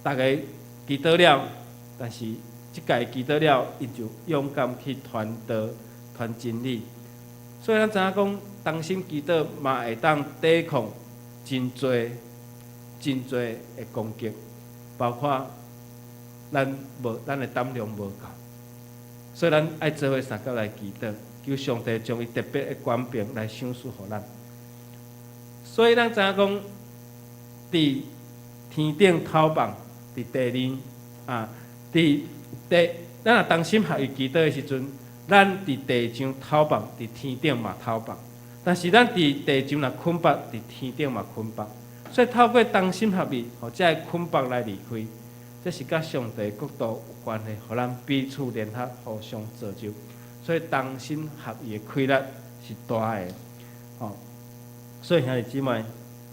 逐家祈禱了，但是這屆祈禱了，𪜶就勇敢去傳道、傳真理。所以咱知影講，同心祈禱嘛會當抵抗真濟、真濟的攻擊，包括咱無咱的膽量無夠，所以咱愛做伙相佮來祈禱，求上帝將伊特別的權柄來賞賜予咱。所以咱知影講，佇天頂透放，佇第二啊，佇地，咱若同心合意祈禱的時陣，咱佇地上透放，佇天頂嘛透放。但是咱佇地上若捆縛，佇天頂嘛捆縛。所以透過同心合意，予這个捆縛來離開。這是佮上帝國度有關係，予咱彼此聯合，互相造就。所以同心合意的氣力是大的，吼。所以兄弟姊妹，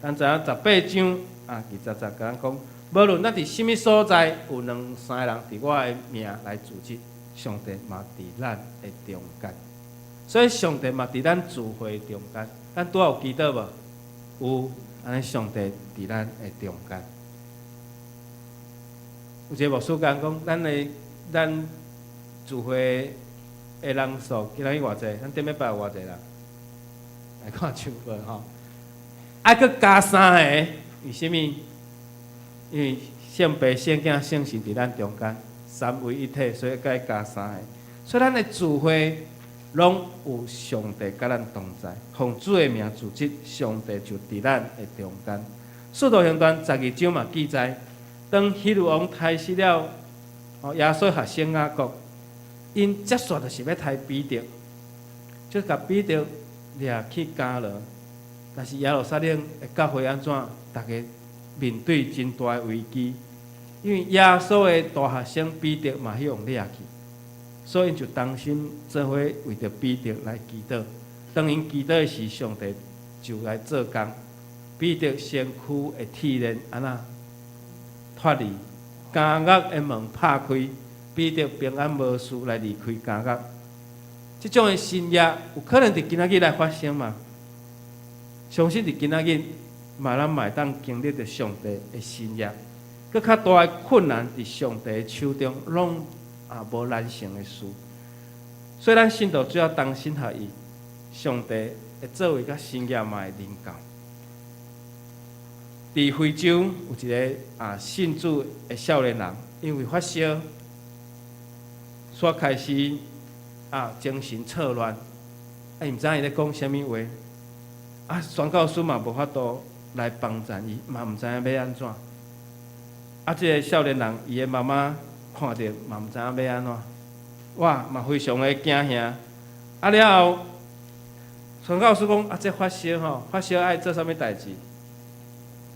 咱知影十八章啊，二十節共咱講，無論咱佇啥物所在，有兩三个人佇我的名來聚集，上帝嘛佇咱的中間。所以上帝嘛佇咱聚會中間，咱拄仔有祈禱無？有，按呢上帝佇咱的中間。有一個牧師講講，咱的咱聚會的人數今仔日偌濟？咱頂禮拜有偌濟人？來看手無吼？愛閣加三個，為啥物？因為聖父、聖囝、聖神佇咱中間，三位一體，所以該加三個。所以咱的聚會攏有上帝佮咱同在，奉主的名聚集，上帝就佇咱的中間。使徒行傳十二章嘛記載，當希律王刣死了，耶穌學生雅各，𪜶接續就是欲刣彼得，就共彼得掠去監牢。但是耶路撒冷的教會按怎？逐家面對真大的危機，因為耶穌的大學生彼得嘛予𪜶掠去，所以𪜶就同心做伙為著彼得來祈禱。當𪜶祈禱的時，上帝就來做工，彼得身軀的鐵鏈按怎脫離，監獄的門拍開，彼得平安無事來離開監獄。這種的神蹟有可能佇今仔日來發生嗎？相信佇今仔日嘛，咱嘛會當經歷著上帝的神蹟。閣較大的困難，佇上帝的手中，攏也無難成的事。所以咱信徒只要同心合意，上帝的作為佮神蹟嘛會臨到。佇非洲有一个啊信主的少年人，因為發燒，煞開始啊精神錯亂，啊伊毋知影伊咧講啥物話，啊宣教師嘛無法度來幫贊伊，嘛毋知影欲按怎。啊，這个少年人伊的媽媽看著嘛毋知影欲按怎，哇嘛非常的驚嚇。啊了後，宣教師講啊，這發燒吼，發燒愛做啥物代誌？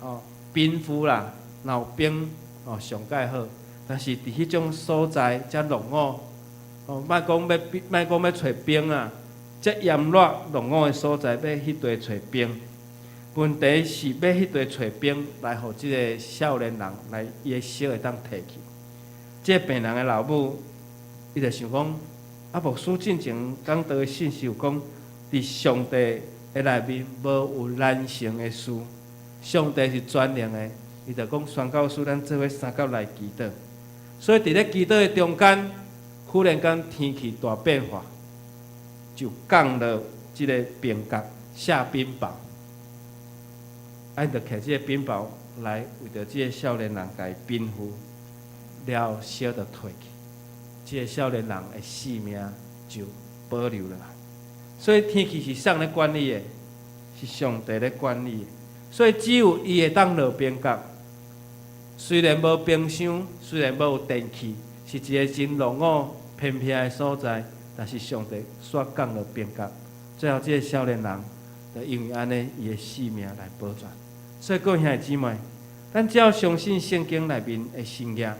哦，冰敷啦，若有冰哦上蓋好。但是佇彼種所在遮落雨，哦，莫講欲莫講欲揣冰啊，遮炎熱落雨的所在，欲彼地揣冰。問題是欲彼地揣冰來予這个少年人來伊的燒會當退去。這个病人的老母，伊就想講，啊，牧師進前講道的信息有講，佇上帝的內面無有難成的事，上帝是全能的，伊就講宣教師，咱做伙相佮來祈禱。所以佇咧祈禱的中間，忽然間天氣大變化，就降落這个冰角，下冰雹。啊，𪜶就提這个冰雹來為著這个少年人共伊冰敷，了後燒就退去，這个少年人的性命就保留落來。所以天氣是啥人咧管理的？是上帝咧管理的。所以只有伊會當落冰角。雖然無冰箱，雖然無電器，是一个真落伍偏僻的所在，但是上帝煞降落變革。最後，這个少年人就因為按呢，伊的性命來保全。所以各位兄弟姊妹，咱只要相信聖經內面的神蹟，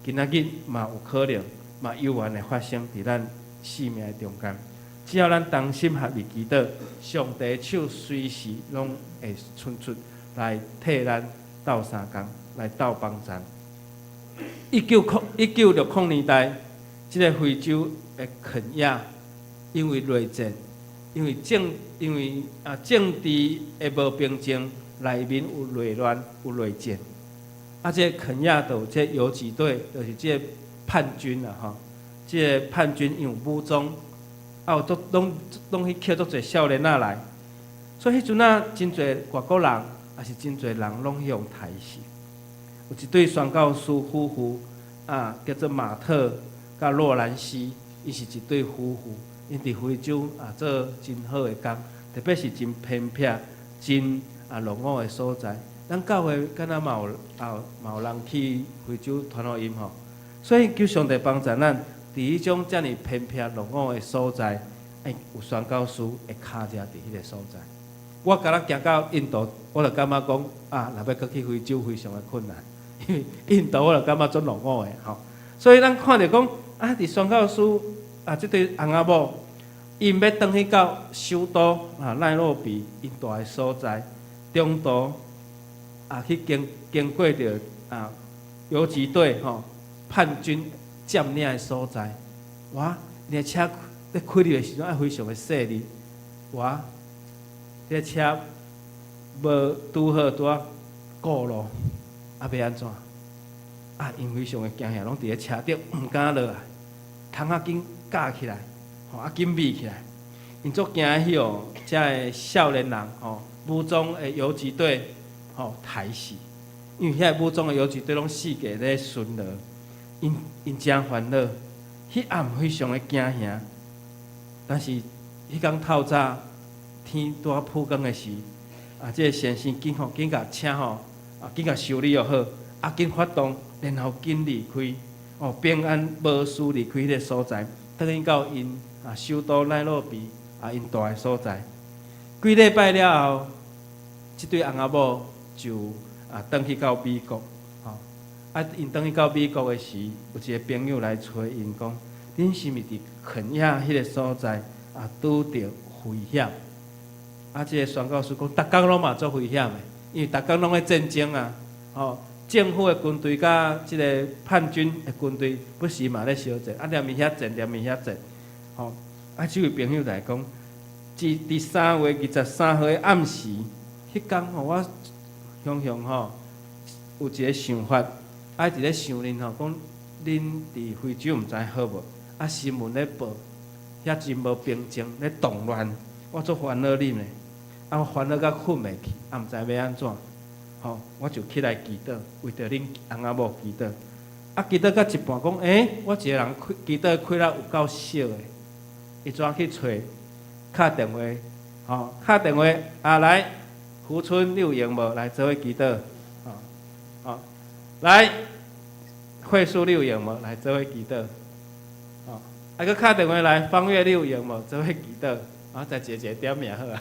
今仔日嘛有可能，嘛猶原會發生佇咱生命的中間。只要咱同心合意祈禱，上帝手隨時攏會伸出來替咱鬥相共，來鬥幫贊。1960年代，這个非洲的肯亞，因為內戰，因為政治的無平靜，內面有內亂，有內戰。啊，這个肯亞就有這游擊隊，就是這个叛軍啦吼。這个叛軍因有武裝，啊有足攏攏去抾足濟少年仔來，所以彼陣仔真濟外國人，也是真濟人攏去予刣死。有一對宣教師夫婦，啊，叫做馬特佮洛蘭西，伊是一對夫婦，𪜶佇非洲啊做真好的工，特別是真偏僻、真落伍的所在。咱教會敢若嘛有啊嘛有人去非洲傳福音吼，所以求上帝幫助咱，佇彼種遮爾偏僻落伍的所在，會有宣教師會跤跡佇彼个所在。我敢若行到印度，我就感覺講啊，若欲閣去非洲非常的困難，因為印度我就感覺足落伍的吼。所以咱看著講啊，佇宣教師啊，這對翁仔某，𪜶欲轉去到首都啊奈洛比𪜶蹛的所在，中途啊去經過著啊游擊隊吼叛軍佔領的所在，哇！𪜶的車咧開入的時陣愛非常的細膩，哇！這个車無拄好拄仔過路，啊欲按怎？啊，𪜶非常的驚嚇，攏佇咧車頂毋敢落來，窗仔緊蓋起來，吼啊緊閉起來。𪜶足驚彼哦，遮个少年人吼，武裝的游擊隊吼刣死，因為遐个武裝的游擊隊攏四界咧巡邏，𪜶誠煩惱，彼暗非常的驚嚇。但是彼工透早天拄仔曝光的時，啊，這个先生緊吼緊共車吼啊緊共修理好，啊緊發動，然後緊離開，哦平安無事離開彼个所在，轉去到𪜶啊首都奈洛比啊𪜶蹛的所在。幾禮拜了後，這對翁仔某就啊轉去到美國，吼啊𪜶轉去到美國的時，有一个朋友來揣𪜶講：恁是毋是佇肯亞彼个所在啊拄著危險？啊，這个宣教師講，逐工攏嘛足危險的，因為逐工攏咧戰爭啊，吼，政府的軍隊佮這个叛軍的軍隊不時嘛咧相戰，啊，連面遐戰，連面遐戰，吼，啊，這位朋友來講，佇3月23號的暗時，彼工吼，我雄雄吼有一个想法，啊，一直咧想恁吼，講恁佇非洲毋知好無？啊，新聞咧報，遐真無平靜，咧動亂，我足煩惱恁的。啊！我煩惱甲睏袂去，啊，毋知欲按怎，吼，我就起來祈禱，為著恁翁仔某祈禱。啊，祈禱到一半，講，欸，我一个人開祈禱開了有夠俗的，伊怎去揣？敲電話，吼，敲電話，啊來，福春你有閒無？來做伙祈禱，吼，吼，來，慧淑你有閒無？來做伙祈禱，吼，啊，閣敲電話來，方月你有閒無？做伙祈禱，啊，再一个一个點名好啊。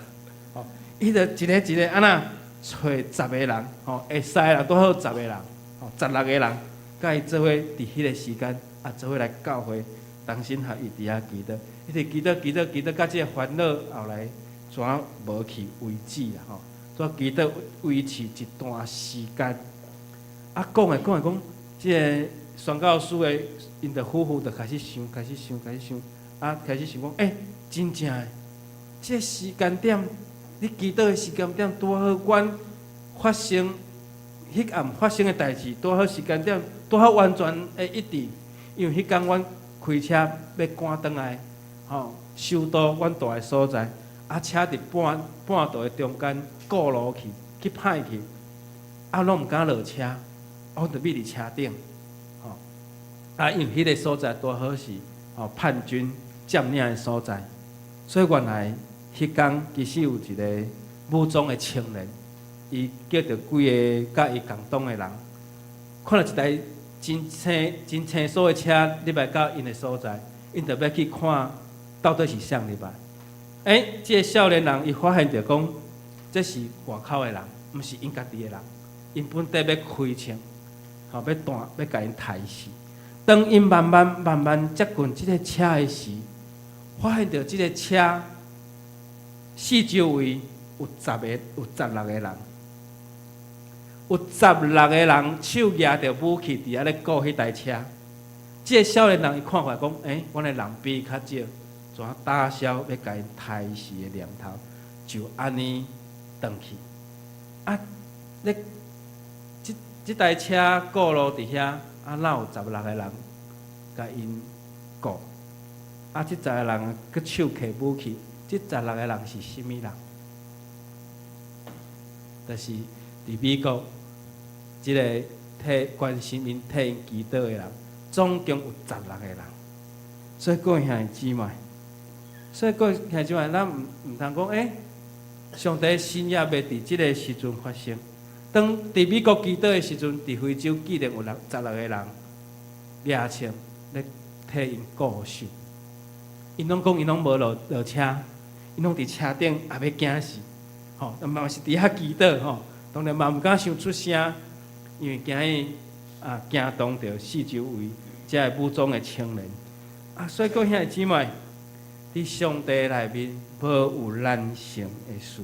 吼，伊就一个一个按怎揣十个人，吼，會使的人拄好十個人，吼，16個人，佮伊做伙佇彼个時間，啊，做伙來教會，同心合意佇遐祈禱，一直祈禱祈禱祈禱，到這个煩惱後來怎無去為止啦，吼，怎祈禱維持一段時間，啊，講的講的講，這个宣教師的𪜶的夫婦就開始想，開始想，開始想，啊，開始想講，欸，真正的，這个時間點。你祈禱的時間點拄好，阮發生彼暗發生的代誌，拄好時間點，拄好完全的一致。因為彼工阮開車欲趕轉來，吼，首都阮蹛的所在，啊，車佇半途的中間過路去，去歹去，啊，攏毋敢落車，啊，阮就覕佇車頂，吼，啊，因為彼个所在拄好是吼叛軍佔領的所在，所以原來。彼工其實有一个武裝的青年，伊叫著幾个佮伊仝黨的人，看著一台真清真清楚的車入來到𪜶的所在，𪜶就欲去看到底是啥入來。這个少年人伊發現著講，這是外口的人，毋是𪜶家己的人。𪜶本底欲開槍，吼，欲彈，欲共𪜶刣死。當𪜶慢慢慢慢接近這个車的時，發現著這个車四周圍有十个、有十六個人，有十六個人手舉著武器佇遐咧顧彼台車。這个少年人伊看過來講：阮的人比伊較少，怎打消欲共𪜶刣死的念頭？就按呢轉去。啊，咧，這台車過路佇遐，啊，哪有十六個人共𪜶顧？啊，這十個人閣手提武器，這十六個人是啥物人？就是佇美國，這个替關心𪜶、替𪜶祈禱的人，總共有十六個人。所以各位兄弟姊妹，所以各位兄弟姊妹，咱毋通講，上帝神跡袂佇這个時陣發生。當佇美國祈禱的時陣，佇非洲竟然有人十六個人掠槍咧替𪜶顧守。𪜶攏講𪜶攏無落車，𪜶攏佇車頂也欲驚死，吼，嘛是佇遐祈禱吼，當然嘛毋敢傷出聲，因為驚伊啊驚動著四周圍遮个武裝的青年。啊，所以各位兄弟姊妹，佇上帝內面無有難成的事。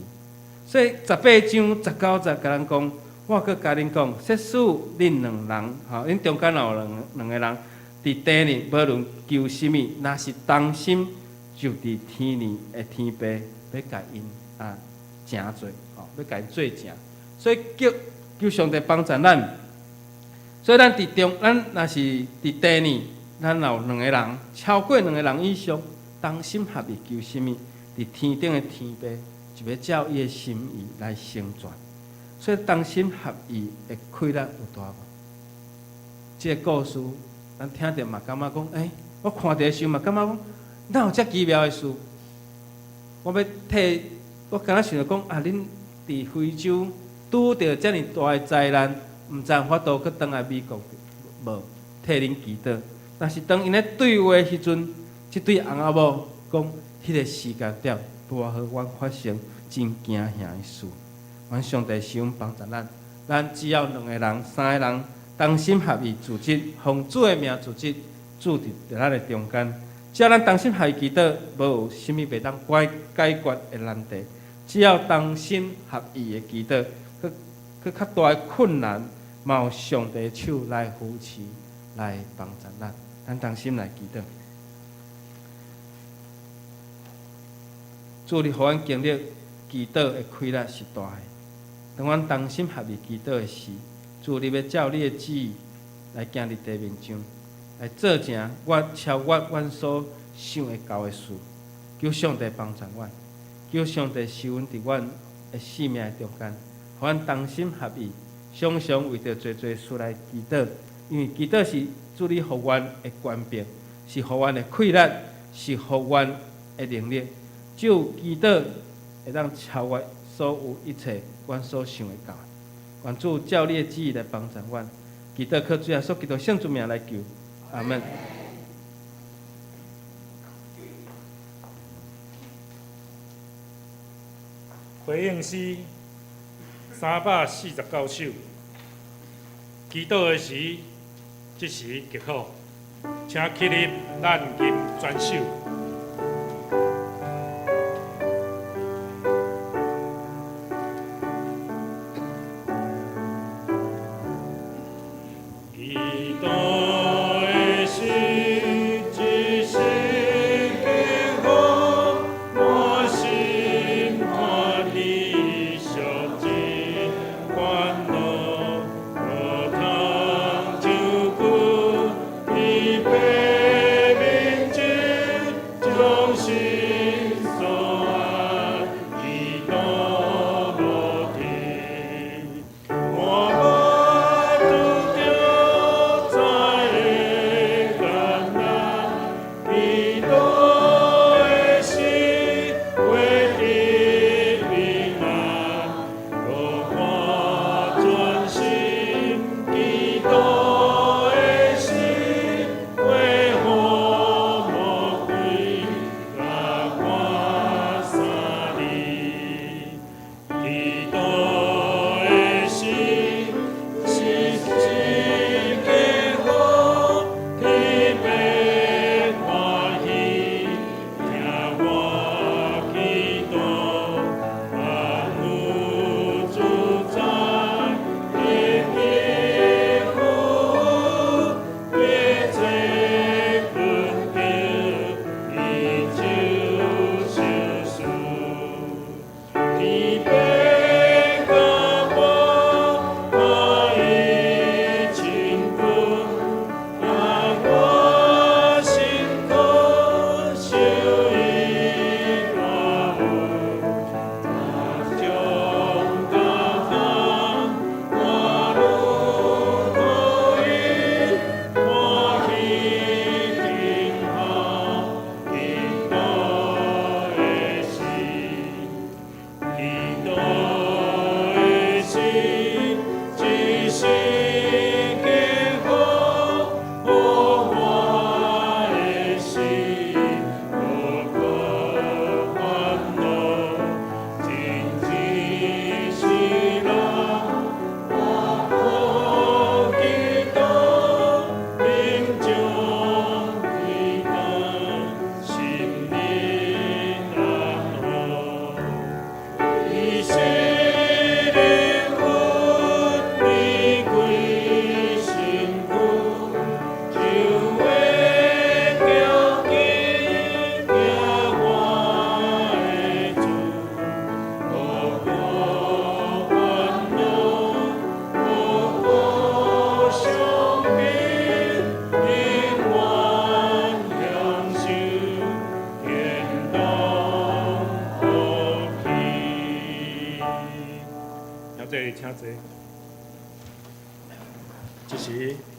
所以18章19節共咱講，我閣共恁講，設使恁兩人，吼，恁中間若有兩個人，佇地呢，無論求啥物，若是同心，就佇天呢的天父欲共𪜶啊成做，吼，欲共𪜶做成。所以叫求上帝幫助咱。所以咱佇中，咱若是佇地呢，咱若有兩個人，超過兩個人以上，同心合意求啥物，佇天頂的天父就欲照伊的心意來成全。所以同心合意的氣力有大無？這个故事，咱聽著嘛感覺講，我看著的時陣嘛感覺講，哪有遮奇妙的事？我欲替，我敢若想著講，啊，恁佇非洲拄著遮爾大的災難，毋知有法度閣轉來美國無？替恁祈禱。但是當𪜶咧對話的時陣，這對翁仔某講，彼个時間點拄仔好，阮發生真驚嚇的事。願上帝賜阮幫助咱，咱只要兩個人、三個人同心合意組織，奉主的名組織，主佇咱的中間。只要咱同心合意祈禱，無有啥物袂當解決的難題。只要同心合意的祈禱，閣較大的困難，嘛有上帝的手來扶持、來幫助咱。咱同心來祈禱。主，你予阮經歷祈禱的氣力是大的。當阮同心合意祈禱的時，主，你欲照你的旨意來行佇地面上，來做成我超越阮所想會到的事。求上帝幫助阮，求上帝賜阮佇阮的生命的中間，予阮同心合意，常常為著濟濟事來祈禱，因為祈禱是主你予阮的權柄，是予阮的氣力，是予阮的能力。只有祈禱會當超越所有一切阮所想會到的。願主照你的旨意來幫助阮，祈禱靠主耶穌基督聖主名來求，阿門。回應詩349首，祈禱的時，這時極好，請起立，咱吟全首。祈禱的時，這時極好，滿心歡喜，惜真歡樂，無通唱句，伊白面前，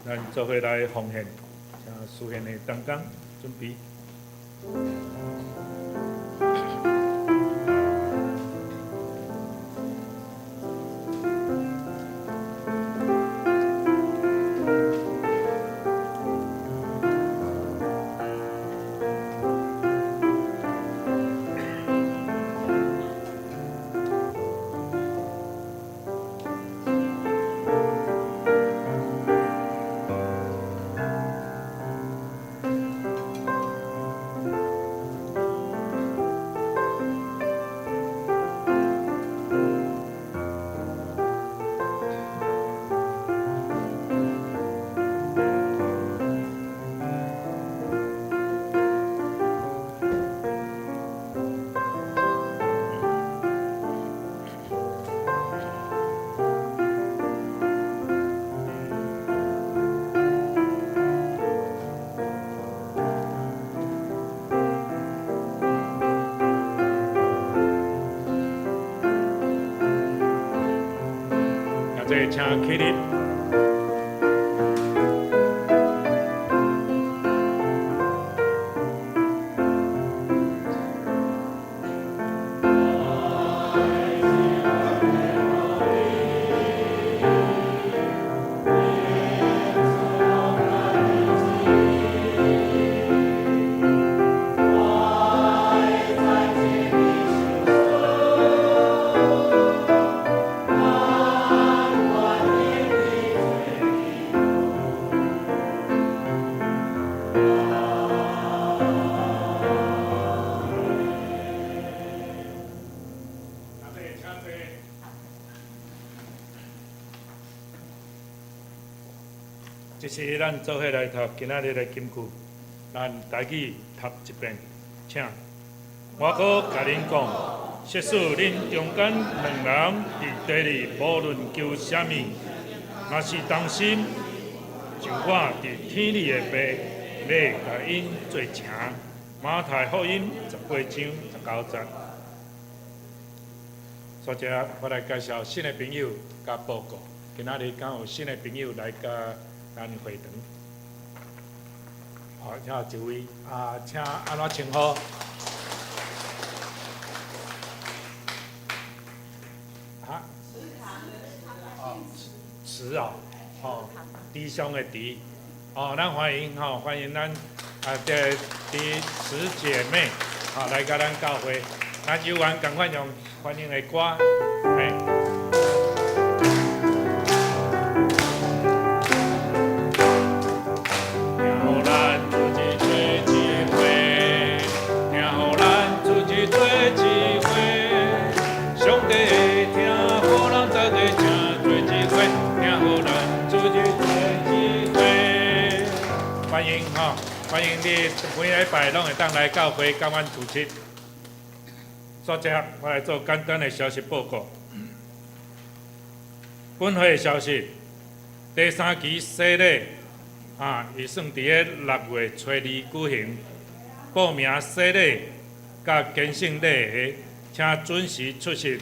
咱做伙來奉獻，請司獻的同工準備。請起立。這是咱做伙來讀今仔日的金句，咱台語讀一遍，請。我閣共恁講，設使恁中間兩人佇地裡無論求啥物，若是同心，就我佇天裡的父欲共𪜶做成。馬太福音18章19節。首先，我來介紹新的朋友佮報告。今仔日敢有新的朋友來佮咱會堂。好，請一位啊，請按怎稱呼？啊？哦，慈哦，哦，慈祥的慈，哦，咱歡迎吼，歡迎咱啊，這慈慈姐妹，啊，來佮咱教會，咱有緣仝款用歡迎的歌，嘿。歡迎吼，歡迎你每禮拜攏會當來教會佮阮主持。煞接我來做簡單的消息報告。本會的消息，第三期洗禮啊，預算佇咧6月初二舉行。報名洗禮佮堅聖禮的，請準時出席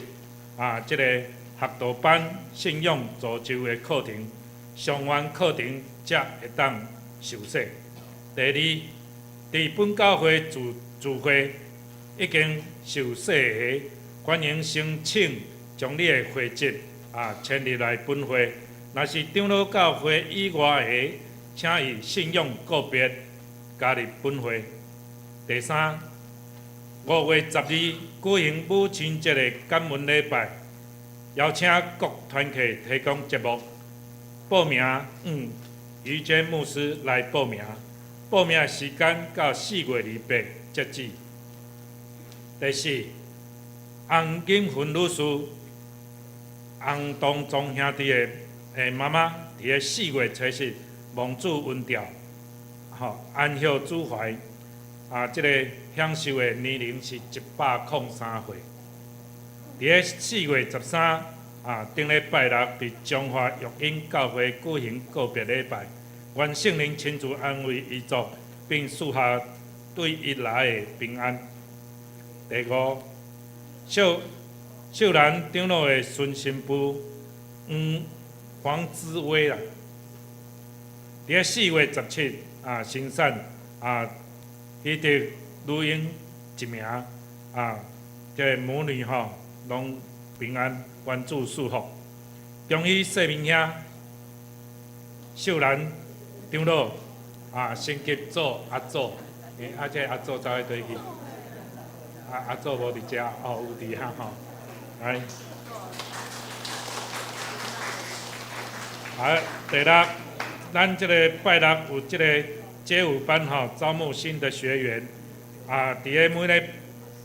啊！這個學道班信仰造就的課程，上完課程才會當受洗。第二，佇本教會聚會已經受洗的，歡迎申請將你的會籍啊遷入來本會。若是長老教會以外的，請以信仰告別加入本會。第三，5月12舉行母親節的感恩禮拜，邀請各團契提供節目。報名，於堅牧師來報名，報名時間到4月28截止。第四，洪金芬女士、洪東忠兄弟的媽媽，佇咧4月初7蒙主恩召，吼安息主懷，啊，這个享受的年齡是103歲。佇咧4月13啊，頂禮拜六佇彰化育英教會舉行告別禮拜，願聖靈親自安慰遺族，並賜下對伊來的平安。第五，秀秀蘭長老的孫新婦黃之威啦，佇咧4月17啊，生產啊，彼得女嬰一名啊，這个母女吼攏平安，願主賜福。恭喜世明兄、秀蘭長老啊，升級做阿祖，啊，這个阿祖走去佗去？啊，阿祖無佇遮，哦，有佇遐吼，來。啊，第六，咱這个拜六有這个街舞班吼，招募新的學員。啊，佇咧每禮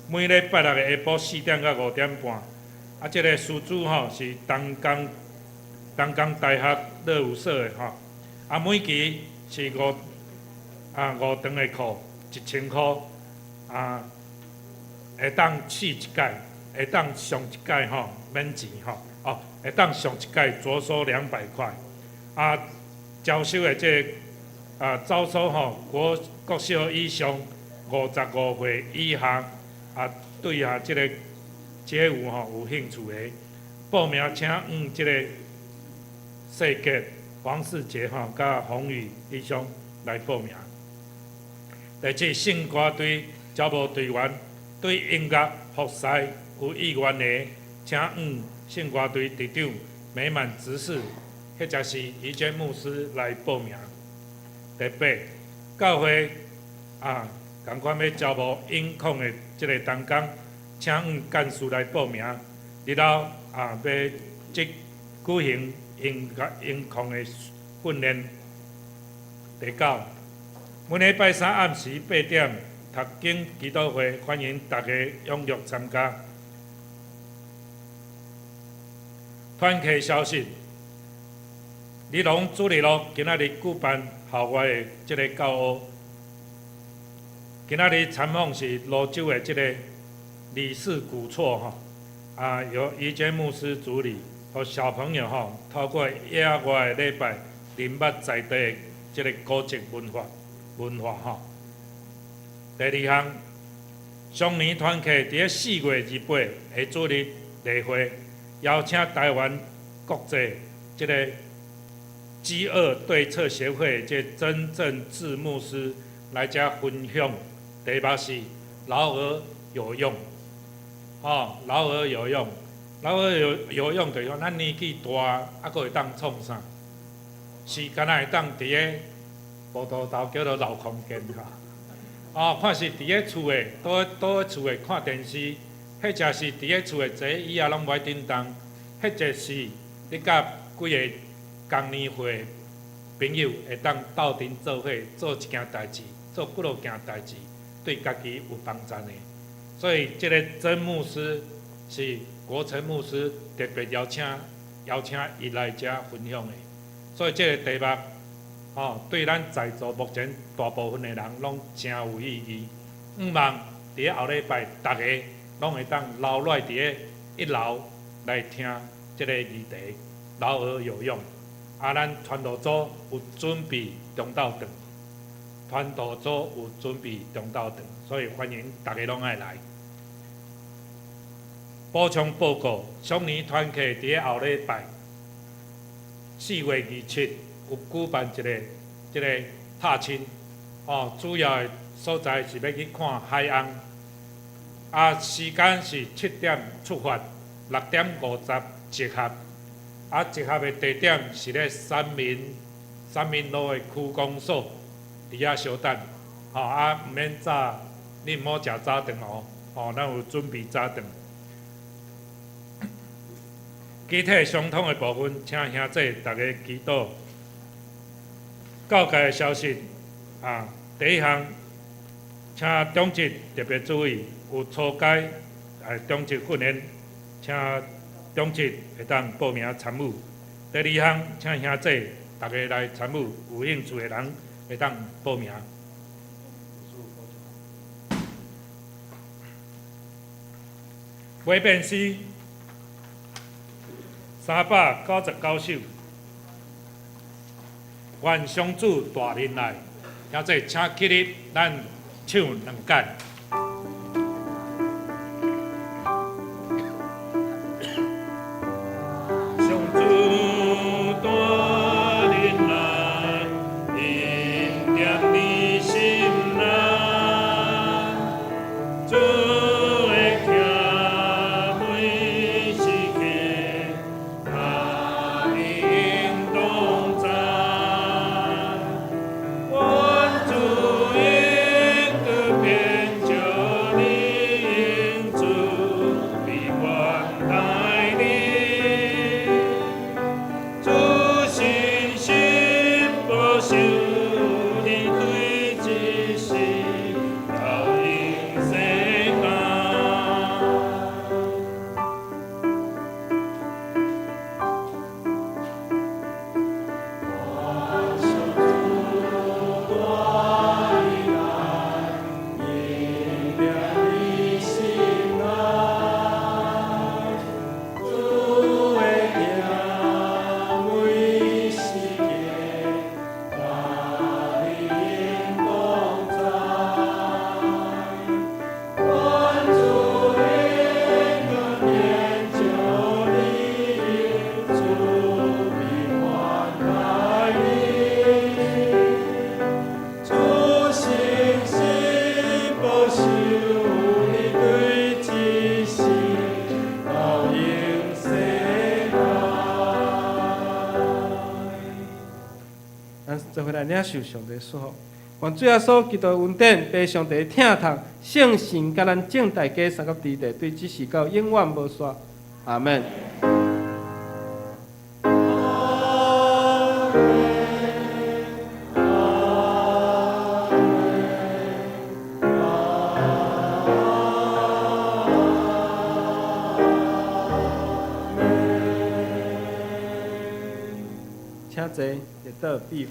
每禮拜六的下晡4點到5點半。啊，這个師資吼是東江東江大學樂舞社的吼。啊，每期是五啊五堂的課，1000箍。啊，會當試一屆，會當上一屆吼免錢吼。哦，會當上一屆酌收200塊。啊，招收的這个啊，招收吼國國小以上55歲以下啊，對啊這个街舞吼有興趣的，報名請向這個世傑黃世傑吼，佮洪宇弟兄來報名。第七，聖歌隊招募隊員，對音樂服侍有意願的，請向聖歌隊隊長美滿執事或者是怡娟牧師來報名。第八，教會啊，仝款欲招募音控的這个同工，請向幹事來報名。日後啊，欲這舉行音樂音控的訓練。第九，每禮拜三暗時8點，讀經祈禱會，歡迎大家踴躍參加。團契消息，李龍主日學今仔日舉辦校外的這个教學。今仔日參訪是蘆洲的這个李氏古厝吼，啊，由怡娟牧師主禮，予小朋友吼透過野外的禮拜，認捌在地的這个古蹟文化文化吼。第二項，雙年團契佇咧4月28的主日例會，邀請台灣國際這个飢餓對策協會這曾正志牧師來遮分享，題目是老而有用，吼，老而有用，老而有有用，就是講咱年紀大，啊，閣會當創啥？是敢若會當佇咧無圖頭叫做老空間吼，哦，看是佇咧厝的，倒倒咧厝的看電視，或者是佇咧厝的坐椅仔攏無愛振動，或者是你佮幾个仝年歲朋友會當鬥陣做伙做一件代誌，做幾落件代誌，對家己有幫助的。所以，這个曾牧師是國成牧師特別邀請邀請伊來遮分享的。所以，這个題目，吼，對咱在座目前大部分的人攏誠有意義。向望佇咧後禮拜，逐家攏會當留落佇咧一樓來聽這个議題，老而有用。啊，咱傳道組有準備中晝頓，傳道組有準備中晝頓，所以歡迎逐家攏愛來。補充報告：雙年團契佇咧後禮拜4月27有舉辦一个這个踏青，哦，主要的所在是欲去看海翁。啊，時間是7點出發，6點50集合。啊，集合的地點是咧三民三民路的區公所，佇遐相等。吼啊，毋免早，你毋好食早頓哦。吼，咱有準備早頓。肢體相通的部分，請兄弟逐家祈禱。教界的消息啊，第一項，請長執特別注意，有初階啊長執訓練，請長執會當報名參與。第二項，請兄弟逐家來參與，有興趣的人會當報名。尾變詩399首，願上主大忍耐，兄弟請起立，咱唱兩擺。上主大忍耐，伊心內，主的疼每時刻，佮恁同在。願主應許變就恁主必款待恁。主信實保守你對這世到永世間。咱做伙來領受上帝祝福。願主耶穌基督的恩典、父上帝的疼痛、聖神佮咱眾大家相佮佇咧，對這時到永遠無煞。阿門。請坐，列倒閉會。